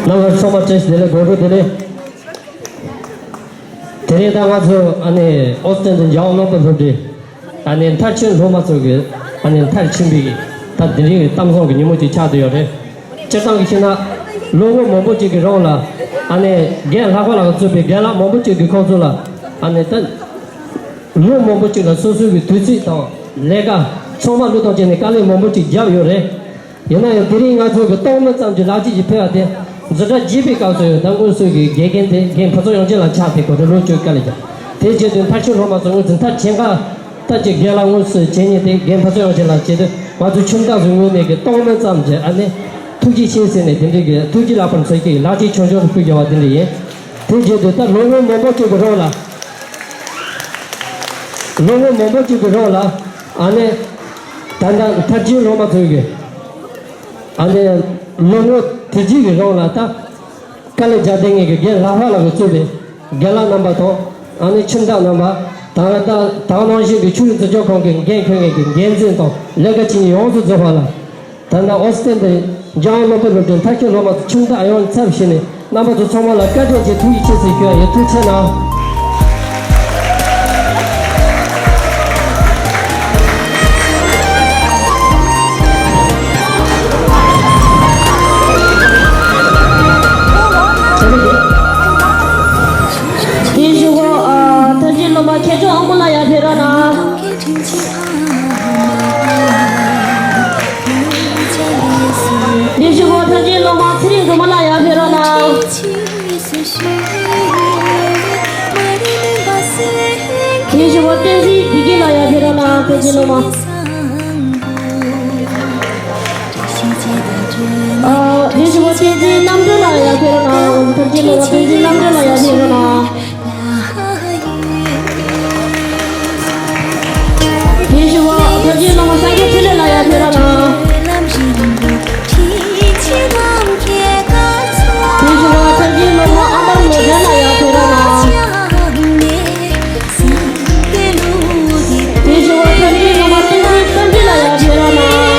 རྣམ་པ་ཚང་མ་བཀྲ་ཤིས་བདེ་ལེགས། དགོང་དྲོ་བདེ་ལེགས། དེ་རིང་ད་ང་ཚོ་ཨ་ནི་ཨོ་སི་ཀྲན་གྱི་འཇམ་དབྱངས་སློབ་གྲྭ་སློབ་གྲྭའི་ཨ་ནི་མཐར་ཕྱིན་སློབ་མ་ཚོ་གི་ཨ་ནི་མཐར་ཕྱིན་པའི་ད་དེ་རིང་གི་གཏམ་བཟང་གི་ཉིན་མོ་ཅིག་ཆགས་བསྡད་ཡོད་རེད། སྤྱིར་བཏང་གི་བཤད་ན་ལོ་ངོ་མང་པོ་ཅིག་གི་རིང་ལ་ཨ་ནི་རྒན་ལྷག་པ་ལགས་གཙོས་པའི་རྒན་ལགས་མང་པོ་ཅིག་གིས་ཁོང་ཚོ་ལ་ཨ་ནི་ད་ལོ་མང་པོ་ཅིག་ལ་སོ་སོའི་གི་དུས་ཚོད་དང་ལས་ཀ་ཚང་མ་བློས་གཏོང་བྱས་ནས་དཀའ་ལས་མང་པོ་ཅིག་བརྒྱབ་ཡོད་རེད། ཡིན་ན་ཡང་དེ་རིང་ང་ཚོ་གི་སྟོང་མི་ཙམ་གྱི་ལག་རྗེས་ཀྱི་ཕེབས་པ་དེ་འཛིན་གྲྭ་བརྒྱད་པའི་སྐབས་སུ་ཡང་ད་དངོས་སུ་གི་དགེ་རྒན་དེ་རྒན་ཕུན་ཚོགས་དབྱངས་ཅན་ལགས་ཆགས་ཏེ་གོ་སྒྲིག་ལོ་བཅུ་དཀའ་ལས་བརྒྱབ། དེ་བྱེད་དུས་མཐར་ཕྱིན་སློབ་མ་ཚོ་དངོས་སུ་མཐར་ཕྱིན་ཁ་ལྟ་ཀྱི་རྒན་ལགས་དངོས་སུ་བྱེད་ཉིན་དེ་རྒན་ཕུན་ཚོགས་དབྱངས་ཅན་ལགས་བྱེད་དུས་ང་ཚོ་ཁྱིམ་བདག་ཚོའི་ངོས་ནས་གི་སྟོང་མི་ཙམ་གྱི་ཨ་ནི་ཐུགས་རྗེ་ཆེ་ཟེར་ནས་དེ་འདྲའི་གི་ཐུགས་རྗེ་ལག་པར་འཚལ་གྱི་ལག་རྗེས་ཆུང་ཆུང་ཕུལ་རྒྱུ་བ་དེ་འདྲ་ཡིན། དེ་བྱེད་དུས་ད་ལོ་ངོ་མང་པོ་ཅིག་གི་རིང་ལ། ལོ་ངོ་མང་པོ་ཅིག་གི་རིང་ལ་ཨ་ནི་ད་ལྟ་མཐར་ཕྱིན་སློབ་མ་ཚོའི་གི་ཨ་ནི་ལོ་ངོ་དེ་གཅིག་གི་རིང་ལ་ད་དཀའ་ལས་རྒྱག་བསྡད་མཁན་གྱི་རྒན་ལྷག་པ་ལགས་ཀྱིས་གཙོས་པའི་རྒན་ལགས་རྣམ་པ་དང་ཨ་ནི་ཁྱིམ་བདག་རྣམ་པ། ད་ད་ད་ནང་བཞིན་གྱི་ཆོས་རིག་འཛིན་སྐྱོང་ཁང་གི་འགན་འཁུར་མཁན་གྱི་འགན་འཛིན་དང་ལས་ཀ་བྱེད་མཁན་ཡོངས་སུ་རྫོགས་པ་ལ། ད་ལྟ་ཨོ་སི་ཀྲན་གྱི་འཇམ་དབྱངས་སློབ་གྲྭའི་སློབ་གྲྭའི་མཐར་ཕྱིན་སློབ་མ་ཚོ་ཁྱིམ་བདག་ཡོངས་ཚབ་བྱས་ནས་རྣམ་པ་ཚོ་ཚང་མ་ལ་བཀའ་དྲིན་ཆེ་ཐུགས་རྗེ་ཆེ་ཟེར་ཞུ་ཡ་ཡིན། ཐུགས་རྗེ་གནང་། དེའི་གཞུག་གུ་ཨ་མཐར་ཕྱིན་སློབ་མ་མཁས་མཆོག་དབང་མོ་ལགས་ཡར་ཕེབས་རོགས་གནང་། དེའི་གཞུག་གུ་མཐར་ཕྱིན་ ཡིད་བཞིན་པ་བསྟན་འཛིན་བདེ་སྐྱིད་ལགས་ཡར་ཕེབས་རོགས་གནང་། བསྟན་འཛིན་སློབ་མ། ཨ། ཡིད་བཞིན་པ་བསྟན་འཛིན་རྣམ་གྲོལ་ལགས་ཡར་ཕེབས་རོགས་གནང་། བསྟན་འཛིན་སློབ་མ་བསྟན་འཛིན་རྣམ་གྲོལ་ལགས་ཡར་ཕེབས་རོགས་གནང་། དེ་བཞིན་པ་ཕ་རྒྱལ་སློབ་མ་སངས་རྒྱས་འཕྲིན་ལས་ལགས་ཡར་ཕེབས་རོགས་གནང་། དེ་བཞིན་པ་ཕ་རྒྱལ་སློབ་མ་ཨ་མར་ལོ་ཟེར་ལགས་ཡར་ཕེབས་རོགས་གནང་། དེ་བཞིན་པ་ཕ་རྒྱལ་སློབ་མ་བསྟན་འཛིན་བསྟན་འཛིན་ལགས་ཡར་ཕེབས་རོགས་གནང་། དེ་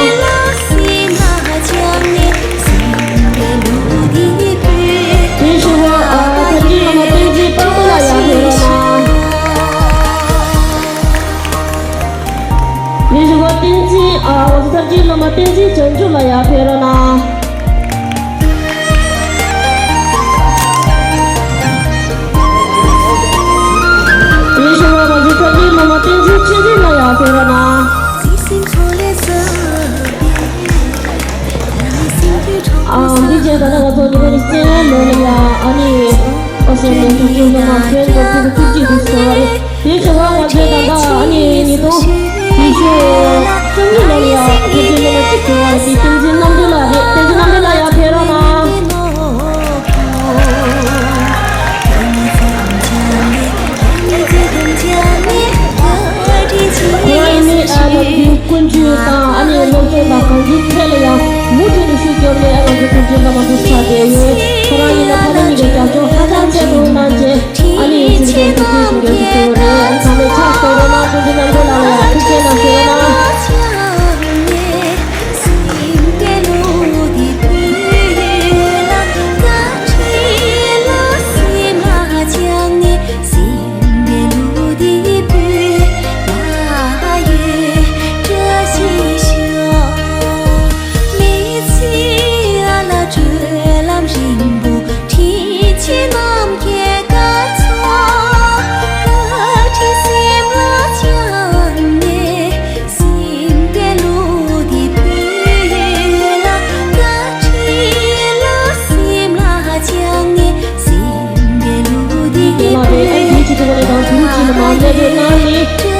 བཞིན་པ་ཨ་ཕ་རྒྱལ་སློབ་མ་བསྟན་འཛིན་དཔལ་མོ་ལགས་ཡར་ཕེབས་རོགས་གནང་། དེ་བཞིན་པ་བསྟན་འཛིན་ཨ་ང་ཚོ་ཕ་རྒྱལ་སློབ་མ་བསྟན་འཛིན་བྱང་ཆུབ་ལགས་ཡར་ཕེབས་རོགས་གནང་། དེ་བཞིན་པ་ང་ཚོ་ཕ་རྒྱལ་སློབ་མ་བསྟན་འཛིན་ཆོས་འཛིན་ལགས་ཡར་ཕེབས་རོགས་གནང་། ཨ། འདི་བྱས་ད་ལྟ་ང་ཚོ་ཉི་མ་ཉི་ཤུ་རྩ་ལྔ་ལོ་ལ་ཡ་ཨ་ནི་ཨོ་སི་ཀྲི་ལི་ཡ་ནས་ཕྲན་གྱི་ཕྲུ་གུ་བཅུ་གཅིག་འདུག་ཟེར་བ་རེད། དེའི་ཕྱོགས་ང་ཚོས་ད་ལྟ་ཨ་ནི་ཉིས་སྟོང་ཉི་ཤུ་རྩ་གཉིས་ལོ་ལ་ཡ་ཕྲན་གྱི་སློབ་མ་གཅིག་བྱུང་བ་རེད། དེ་བསྟན་འཛིན་རྣམ་གྲོལ་ལགས་རེད། བསྟན་འཛིན་རྣམ་གྲོལ་ལགས་ཡར་ཕེབས་རོགས་གནང་། ཁོ་རང་ཡིན་ནའི་ཨ་ནི་ཀུན་སྤྱོད་དང་ཨ་ནི་སློབ་སྦྱོང་དང་གང་ཅིའི་ཐད་ལ་ཡང་མུ་མཐུད་ནས་ཤུགས་བརྒྱབ་ནས་ཨ་ང་ཚོ་ཀུན་སྤྱོད་བླ་མ་འདུ་ཆགས་བསྡད་ཡོད། ཁོ་རང་ཡིན་ན་ཕ་མ་གཉིས་ཀྱི་རྒྱབ་སྐྱོར་ཧ་ཅང་ཆེ་བོ་གནང་བྱས་ཨ་ནི་ཡིན་ཚུལ་ཅན་དུ་ཀུན་སྤྱོད་ཀྱི་ཤུགས་བརྒྱབ་ཡོད་རེད། ཚང་མས་ཕྱག་རྡོག་རོགས་གནང་། ཀུན་སྤྱོད་རྣམ་གྲོལ་ལགས་ལ་ཡང་ཐུགས་རྗེ་གནང་ཞུ་རོགས་གནང་།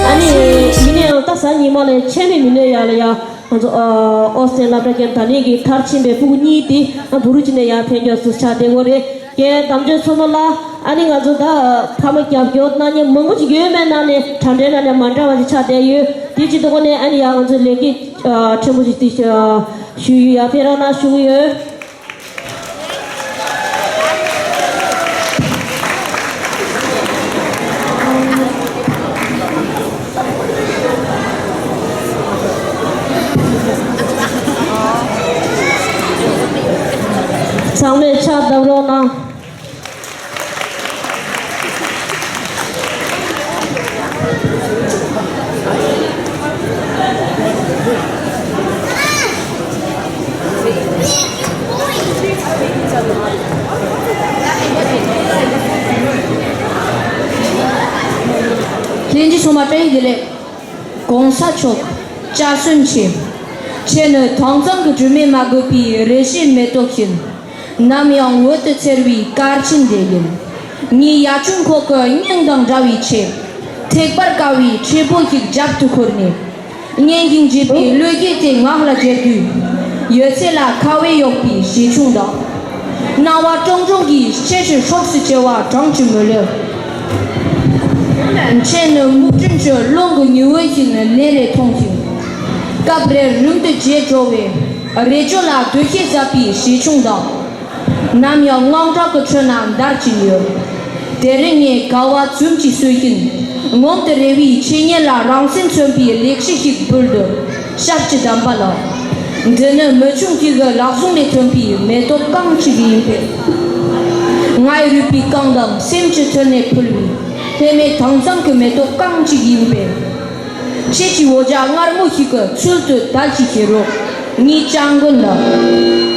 ཨ་ནི་ཡིན་ནའང་ད་གཟའ་ཉི་མ་ལ་ཆད་མེད་མི་ནུས་ཡ་ལ་ཡ། ང་ཚོ་ཨོ་སི་ཀྲི་ལི་ཡ་སློབ་གྲྭ་ཁྱོན་ནས་ད་ནས་ཀྱི་མཐར་ཕྱིན་པའི་ཕྲུ་གུ་གཉིས་དེ་ཨ་བུ་རུ་ཅི་ནས་ཡར་ཕེབས་མགྱོགས་སུ་ཆགས་བསྡད་ཡོད་རེད། རྒན་དམ་ཆོས་མཚོ་མོ་ལགས། ཨ་ནི་ང་ཚོ་ད་ཕ་མ་རྒྱབ་སྐྱོར་གནང་མཁན་མང་པོ་ཞིག་ཡོད་མེད་ནང་ནས་དྲ་འབྲེལ་ནང་ནས་མ་འདྲ་བ་ཞིག་ཆགས་བསྡད་ཡོད། དེ་ཅི་ཐོག་ནས་ཨ་ནི་ཡ་ང་ཚོ་ལས་ཀའི་ཕྲན་བུ་ཞིག་དེ་ཞུ་ཡོད། ཡར་ཕེབས་རོགས་གནང་ཞུ་གི་ཡོད། ཚང་མས་ཕྱག་བརྡབ་རོགས་གནང་། ལྷན་རྒྱས་ཚང་མ་བཀྲ་ཤིས་བདེ་ལེགས། གོང་ས་མཆོག་སྐྱབས་སུ་མཆི། ཁྱེད་ནི་དྭངས་གཙང་གི་སྒྲོན་མེ་མ་གོས་པའི་རེ་ཞིག་མེ་ཏོག་ཡིན། ནམ་ཡང་འོད་དུ་འཚེར་བའི་སྐར་ཆེན་དེ་ཡིན། ངའི་ཡ་ཆུང་ཁོག་གི་སྙིང་དང་འདྲ་བའི་ཆེ། ཐེག་པར་དཀའ་བའི་ཁྲེ་པོ་ཞིག་རྒྱབ་ཏུ་འཁུར་ནས། སྙན་ཞིང་འཇེབས་པའི་བློ་སྐྱེད་དེ་ངག་ལ་འགྱེད་དུས། ཡོད་ཚད་ལ་ཁ་བས་གཡོགས་པའི་ཞེ་ཆུང་དང་། སྣང་བ་ཀྲོང་ཀྲོང་གིས་ཆེ་ཞིང་སྲོག་ཏུ་གཅེས་པ་གྲངས་ཀྱིས་མི་ལོན། མཆེད་ནི་སྨུག་སྤྲིན་གྱི་རླུང་གི་ཉི་འོད་ཞིག་ནི་ལན་རེ་མཐོང་ཞིང་། སྐབས་རེར་རིང་དུ་བརྗེད་འགྲོ་བའི་རེ་ཅོ་ལ་འདུ་ཤེས་ཟབ་པའི་ཞེ་ཆུང་དང་། ནམ་ཡང་དངངས་སྐྲག་གི་ཁྲོད་ན་འདར་གྱིན་ཡོད། དེ་རིང་ངས་དགའ་བ་འཛུམ་གྱིས་གསོས་ཤིང་ངོམ་དུ་རེ་བའི་ཆོས་ཉིད་ལ་རང་སེམས་མཚོན་པའི་ལེགས་བཤད་ཞིག་འབུལ་འདོད། ཞབས་ཀྱི་བདམས་པ་ལགས། འདི་ནི་མི་ཆུང་ཁྱེད་ཀྱི་ལག་ཟུང་ལས་ཐོན་པའི་མེ་ཏོག་རྐང་གཅིག་ཡིན་པས། ངའི་རུས་པའི་རྐང་དང་སེམས་ཀྱི་མཐིལ་ནས་ཕུལ་བའི་ལྷད་མེད་དྭངས་གཙང་གི་མེ་ཏོག་རྐང་གཅིག་ཡིན་པས། ཁྱེད་ཀྱི་འོ་ཇ་མངར་མོ་ཞིག་གི་ཚུལ་དུ་དལ་གྱིས་ཁྱེར་རོགས། ངའི་སྐྱབས་མགོན་ལགས།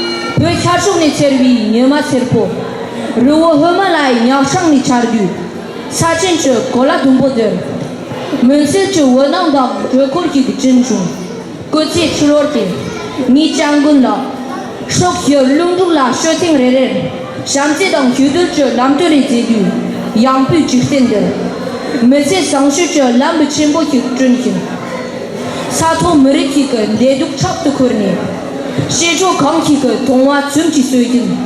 བོད་ཤར་ཕྱོགས་ནས་འཚེར་བའི་ཉི་མ་སེར་པོ། རི་བོ་ཧི་མ་ལ་ཡའི་ཉག་ཕྲ་ནས་འཆར་དུས། ས་ཆེན་གྱི་གོ་ལ་ཟླུམ་པོ་དེར། མུན་སེལ་གྱི་འོད་སྣང་དང་དྲོད་འཁོར་གྱི་སྦྱིན་བྱུང་། སྐུ་ཚེ་ཁྲི་ལོར་བརྟན། ངའི་སྐྱབས་མགོན་ལགས། སྲོག་གི་རླུང་འབྲུག་ལ་ཤོད་ཐེངས་རེ་རེར། བྱམས་བརྩེ་དང་གུས་འདུད་ཀྱི་ལམ་སྟོན་རེ་མཛད་དུས། ཡངས་པའི་འཇིག་རྟེན་འདིར། མི་ཚེ་བཟང་སྤྱོད་ཀྱི་ལམ་བུ་ཆེན་པོ་ཞིག་བསྐྲུན་ཞིང་། ས་ཐོག་མི་རིགས་ཤིག་གི་བདེ་སྡུག་ཕྲག་ཏུ་ཁུར་ནས། ཞི་ཁྲོ་གང་ཞིག་གི་གདུང་བ་ཚིམ་གྱིས་གསོས་ཤིང་།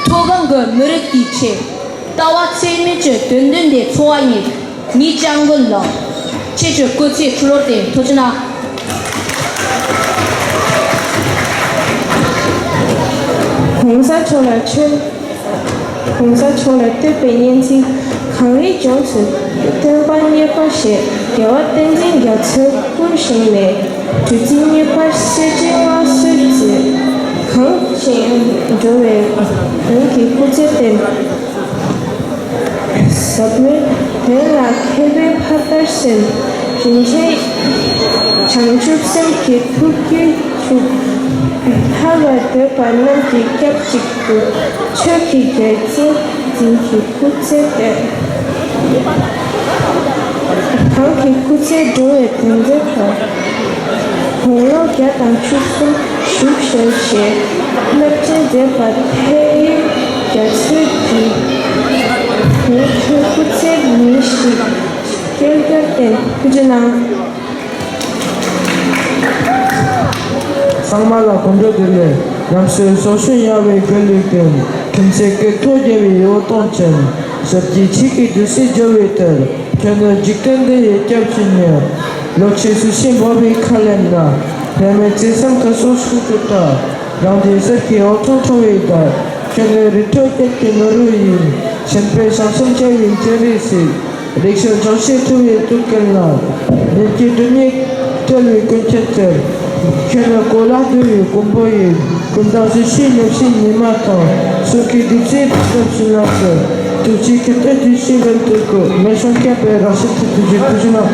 མཐོ་སྒང་གི་མི་རིགས་ཀྱི་ཆེད། ལྟ་བ་ཚད་མེད་ཀྱི་དོན་འདུན་དེ་འཚོ་བ་སྙེག་ངའི་སྐྱབས་མགོན་ལགས། ཁྱེད་ཀྱི་སྐུ་ཚེ་ཁྲི་ལོར་བརྟན། ཐུགས་རྗེ་གནང་། ༸གོང་ས་མཆོག་ལ་མཆོད། ༸གོང་ས་མཆོག་ལ་བསྟོད་པའི་སྙན་ཚིག་གངས་རིའི་ལྗོངས་སུ་སྟོན་པ་གཉིས་པ་ཞེས་རྒྱལ་བ་བསྟན་འཛིན་རྒྱ་མཚོས་བཀུར་བཞེངས་ནས། བདུད་རྩི་གཉིས་པར་གསེར་ཁྲི་མངའ་གསོལ་མཛད། གངས་ཅན་འགྲོ་བའི་དོན་གྱི་སྐུ་ཚེ་བརྟན། ཟབ་མོའི་དོན་ལ་མཁས་པའི་ཕ་མཐར་སོན། རིན་ཆེན་བྱང་ཆུབ་སེམས་ཀྱི་ཐུགས་རྒྱུད་ཆུད། ཐར་བར་འདོད་པ་རྣམས་ཀྱི་སྐྱབས་གཅིག་ཏུ། ཆོས་ཀྱི་རྒྱལ་མཚན་འཛིན་གྱི་སྐུ་ཚེ་བརྟན། གང་གི་སྐུ་ཚེ་འགྲོ་བའི་དོན་མཛད་པ། དགུང་ལོ་བརྒྱ་དང་བཅུ་གསུམ་བཞུགས་ཤོག་ཅེས་བསླབ་བྱ་མཛད་པ་ཐེག་དམན་རྒྱ་མཚོའི་དུས། ངས་ཁྱོད་སྐུ་ཚེ་མི་ཤིགས་བསྐྱལ་བརྟན། ཐུགས་རྗེ་གནང་། ཚང་མ་ལ་དགོང་དྲོ་བདེ་ལེགས། ཉམས་སུ་སོ་སོ་ཡང་བའི་དགེ་ལུགས་ཀུན། ཁྱིམ་མཚེས་སྐད་ཐོག་རྒྱལ་བའི་འོད་སྟོང་ཅན། ཟབ་རྒྱས་ཆོས་ཀྱི་བདུད་རྩིས་སྦྱོར་བའི་གཏེར། ཁྱོད་ནི་འཇིག་རྟེན་འདི་ཡི་སྐྱབས་སུ་ཉོན། ལོ་ཕྱུགས་སུ་ཤིང་འབབ་པའི་ཁ་ལེན་ན། འཕེལ་མེད་བརྩེ་སེམས་ཀྱི་སོ་སོ་ཏུ་བཀྲ། རང་རྒྱལ་གསེར་གྱི་འོད་ཚོགས་འཕྲོ་བའི་བརྡར། ཁྱོད་ནི་རི་ཁྲོད་བརྒྱད་ཀྱི་ནོར་བུ་ཡིན། ཆེན་པོའི་བྱང་སེམས་བྱ་བའི་སྤྱན་རས་གཟིགས། རིག་གཞུང་བྱང་ཆུབ་འཚོ་བའི་དུས་ཀུན་ལ། ལས་ཀྱི་སྒྲིབ་གཉིས་བྲལ་བའི་ཀུན་མཁྱེན་གཏེར། ཁྱོད་ནི་གོ་ལ་བསྡུ་བའི་མགོན་པོ་ཡིན། ཀུན་བཟང་གཟི་བརྗིད་ཉམས་བཞེས་ཉི་མ་དང་། གསུང་གི་བདུད་རྩིའི་དུས་སྐབས་སུ་ལ་ཟེར། ཐུགས་རྗེའི་ཁྱད་ལྡན་བདུད་རྩིའི་རྒྱན་དུ་བཀོད། མེ་ཤོང་བསྐྱབས་པའི་རང་བཞིན་དུ་བསྡུས་ཀྱི་ཐུགས་རྗེ་གནང་།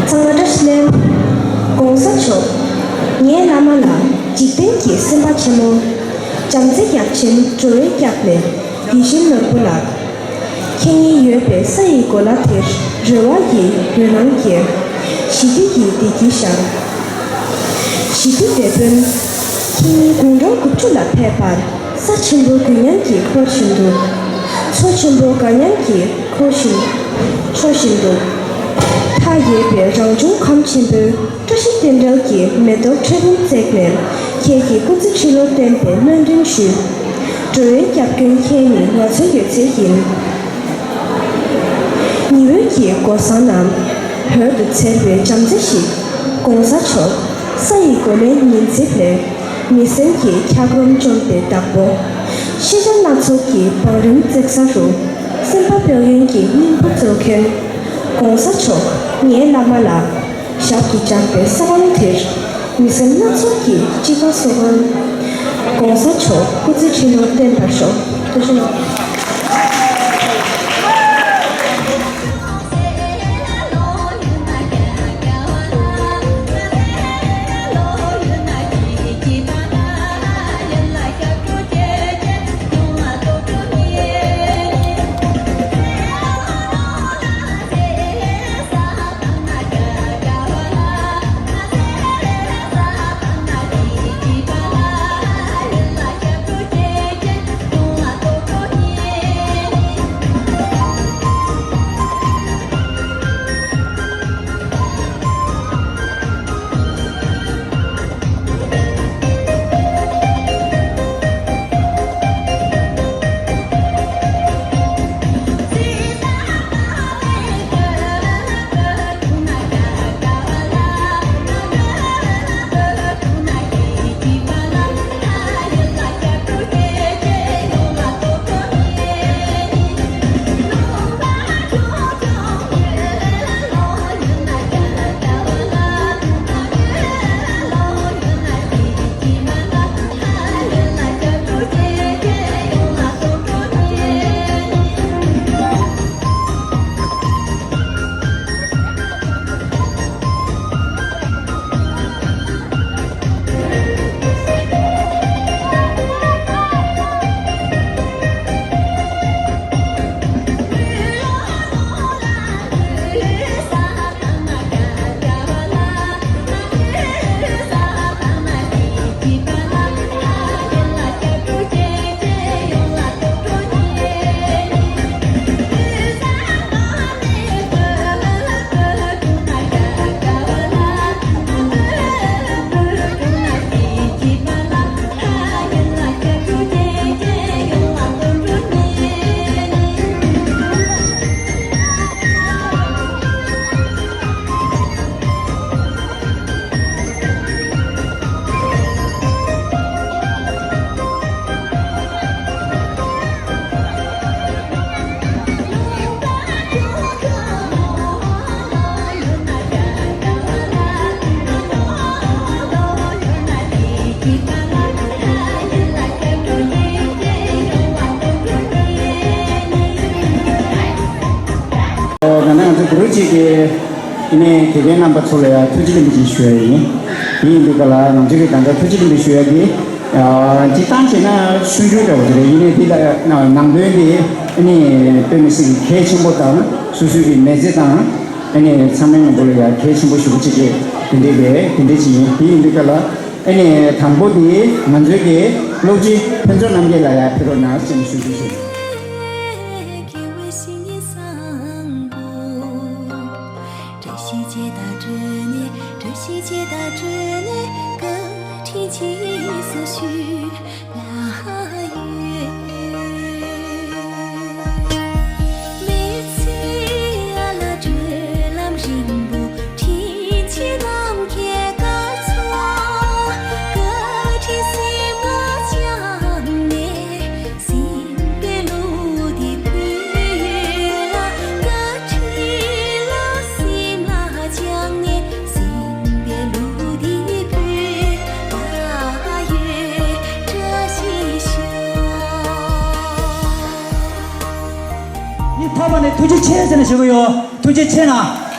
ཚང་མ་བཀྲ་ཤིས་བདེ་ལེགས། ༸གོང་ས་མཆོག་ངའི་བླ་མ་ལགས། འཇིག་རྟེན་གྱི་སེམས་དཔའ་ཆེན་མོ། བྱམས་བརྩེ་རྒྱ་ཆེན་འགྲོ་བའི་སྐྱབས་གནས། ཡིད་བཞིན་ནོར་བུ་ལགས། ཁྱེད་ཉིད་ཡོད་པའི་ས་ཡི་གོ་ལ་དེར། རེ་བ་ཡི་འོད་སྣང་སྐྱེ། ཞི་བདེ་ཡི་བདེ་སྐྱིད་ཤར། ཞི་བདེ་དེད་དཔོན། ཁྱེད་ཉིད་དགུང་གྲངས་དགུ་བཅུ་ལ་ཕེབས་པར། ས་ཆེན་པོ་དགུན་ཉམས་ཀྱིས་བསྐོར་བཞིན་དུ། མཚོ་ཆེན་པོ་དགའ་ཉམས་ཀྱིས་འཁོར་བཞིན། འཕྱོ་བཞིན་དུ། མཐའ་ཡས་པའི་རང་བྱུང་ཁམས་ཆེན་པོའི། བཀྲ་ཤིས་རྟེན་འབྲེལ་གྱི་མེ་ཏོག་ཁྲ་བུམ་བརྩེགས་ནས། ཁྱེད་ཀྱི་སྐུ་ཚེ་ཁྲི་ལོར་བརྟན་པའི་སྨོན་འདུན་ཞུ། འགྲོ་བའི་སྐྱབས་མགོན་ཁྱེད་ནི་ང་ཚོའི་ཡོད་ཚད་ཡིན། ཉི་འོད་ཀྱི་སྒོ་བཟང་རྣམས་འོད་དུ་འཚེར་བའི་བྱམས་བརྩེ་ཞིག ༸གོང་ས་མཆོག་ས་ཡི་གོ་ལའི་ཉི་ཚེ་ལས། མི་སེམས་ཀྱི་འཁྱགས་རོམ་བཅོམ་པའི་བདག་པོ། ཤེས་བྱ་སྣ་ཚོགས་ཀྱི་བང་རིམ་བརྩེགས་ས་རུ། སེམས་པ་དཔལ་ཡོན་གྱི་སྙིང་པོ་སྩོལ་མཁན། ༸གོང་ས་མཆོག་ངའི་བླ་མ་ལགས། ཞབས་ཀྱིས་བཅགས་པའི་ས་བོན་དེར། མི་སེམས་སྣ་ཚོགས་ཀྱི་དཔྱིད་ཀ་གསོལ་གང་། ༸གོང་ས་མཆོག་སྐུ་ཚེ་ཁྲི་ལོར་བརྟན་པར་ཤོག །ཐུགས་རྗེ་གནང་། ཅིག་གིས་ཨ་ནི་དགེ་རྒན་རྣམ་པ་ཚོ་ལ་ཡང་ཐུགས་རྗེ་ཆེན་པོ་ཅིག་ཞུ་ཡ་ཡིན། དེ་ཡིན་དུས་ག་ལ་ང་ཚོ་གིས་ད་ལྟ་ཐུགས་རྗེ་ཆེན་པོ་ཞུ་ཡ་དེ། ཨ། སྤྱིར་བཏང་བྱས་ན་ཆུང་ཆུང་འདྲ་བོ་དེ་རེད། ཡིན་ནའི་དེ་ལ་ནང་དོན་དེ་ཨ་ནི་དཔེ་མི་སྲིད་ཀྱི་གལ་ཆེན་པོ་དང་། སོ་སོའི་གི་མི་ཚེ་དང་ཨ་ནི་ཚང་མའི་ངོ་བོ་ལ་ཡང་གལ་ཆེན་པོ་ཞེ་པོ་ཅིག་རེད། དེ་འདྲའི་རེད། དེ་འདྲའི་ཅིག་ཡིན། དེ་ཡིན་དུས་ག་ལ་ཨ་ནི་དང་པོ་དེ་ང་ཚོའི་གི་སློབ་སྤྱི་ཕུན་ཚོགས་རྣམ་རྒྱལ་ལགས་ཡར་ཕེབས་རོགས་གནང་ཞེས་ཞུ་རྒྱུ་ཞུ། ཡིན། ཐོག་མ་ནས་ཐུགས་རྗེ་ཆེ་ཟེར་ནས་ཞུ་གི་ཡོད། ཐུགས་རྗེ་ཆེ་གནང་།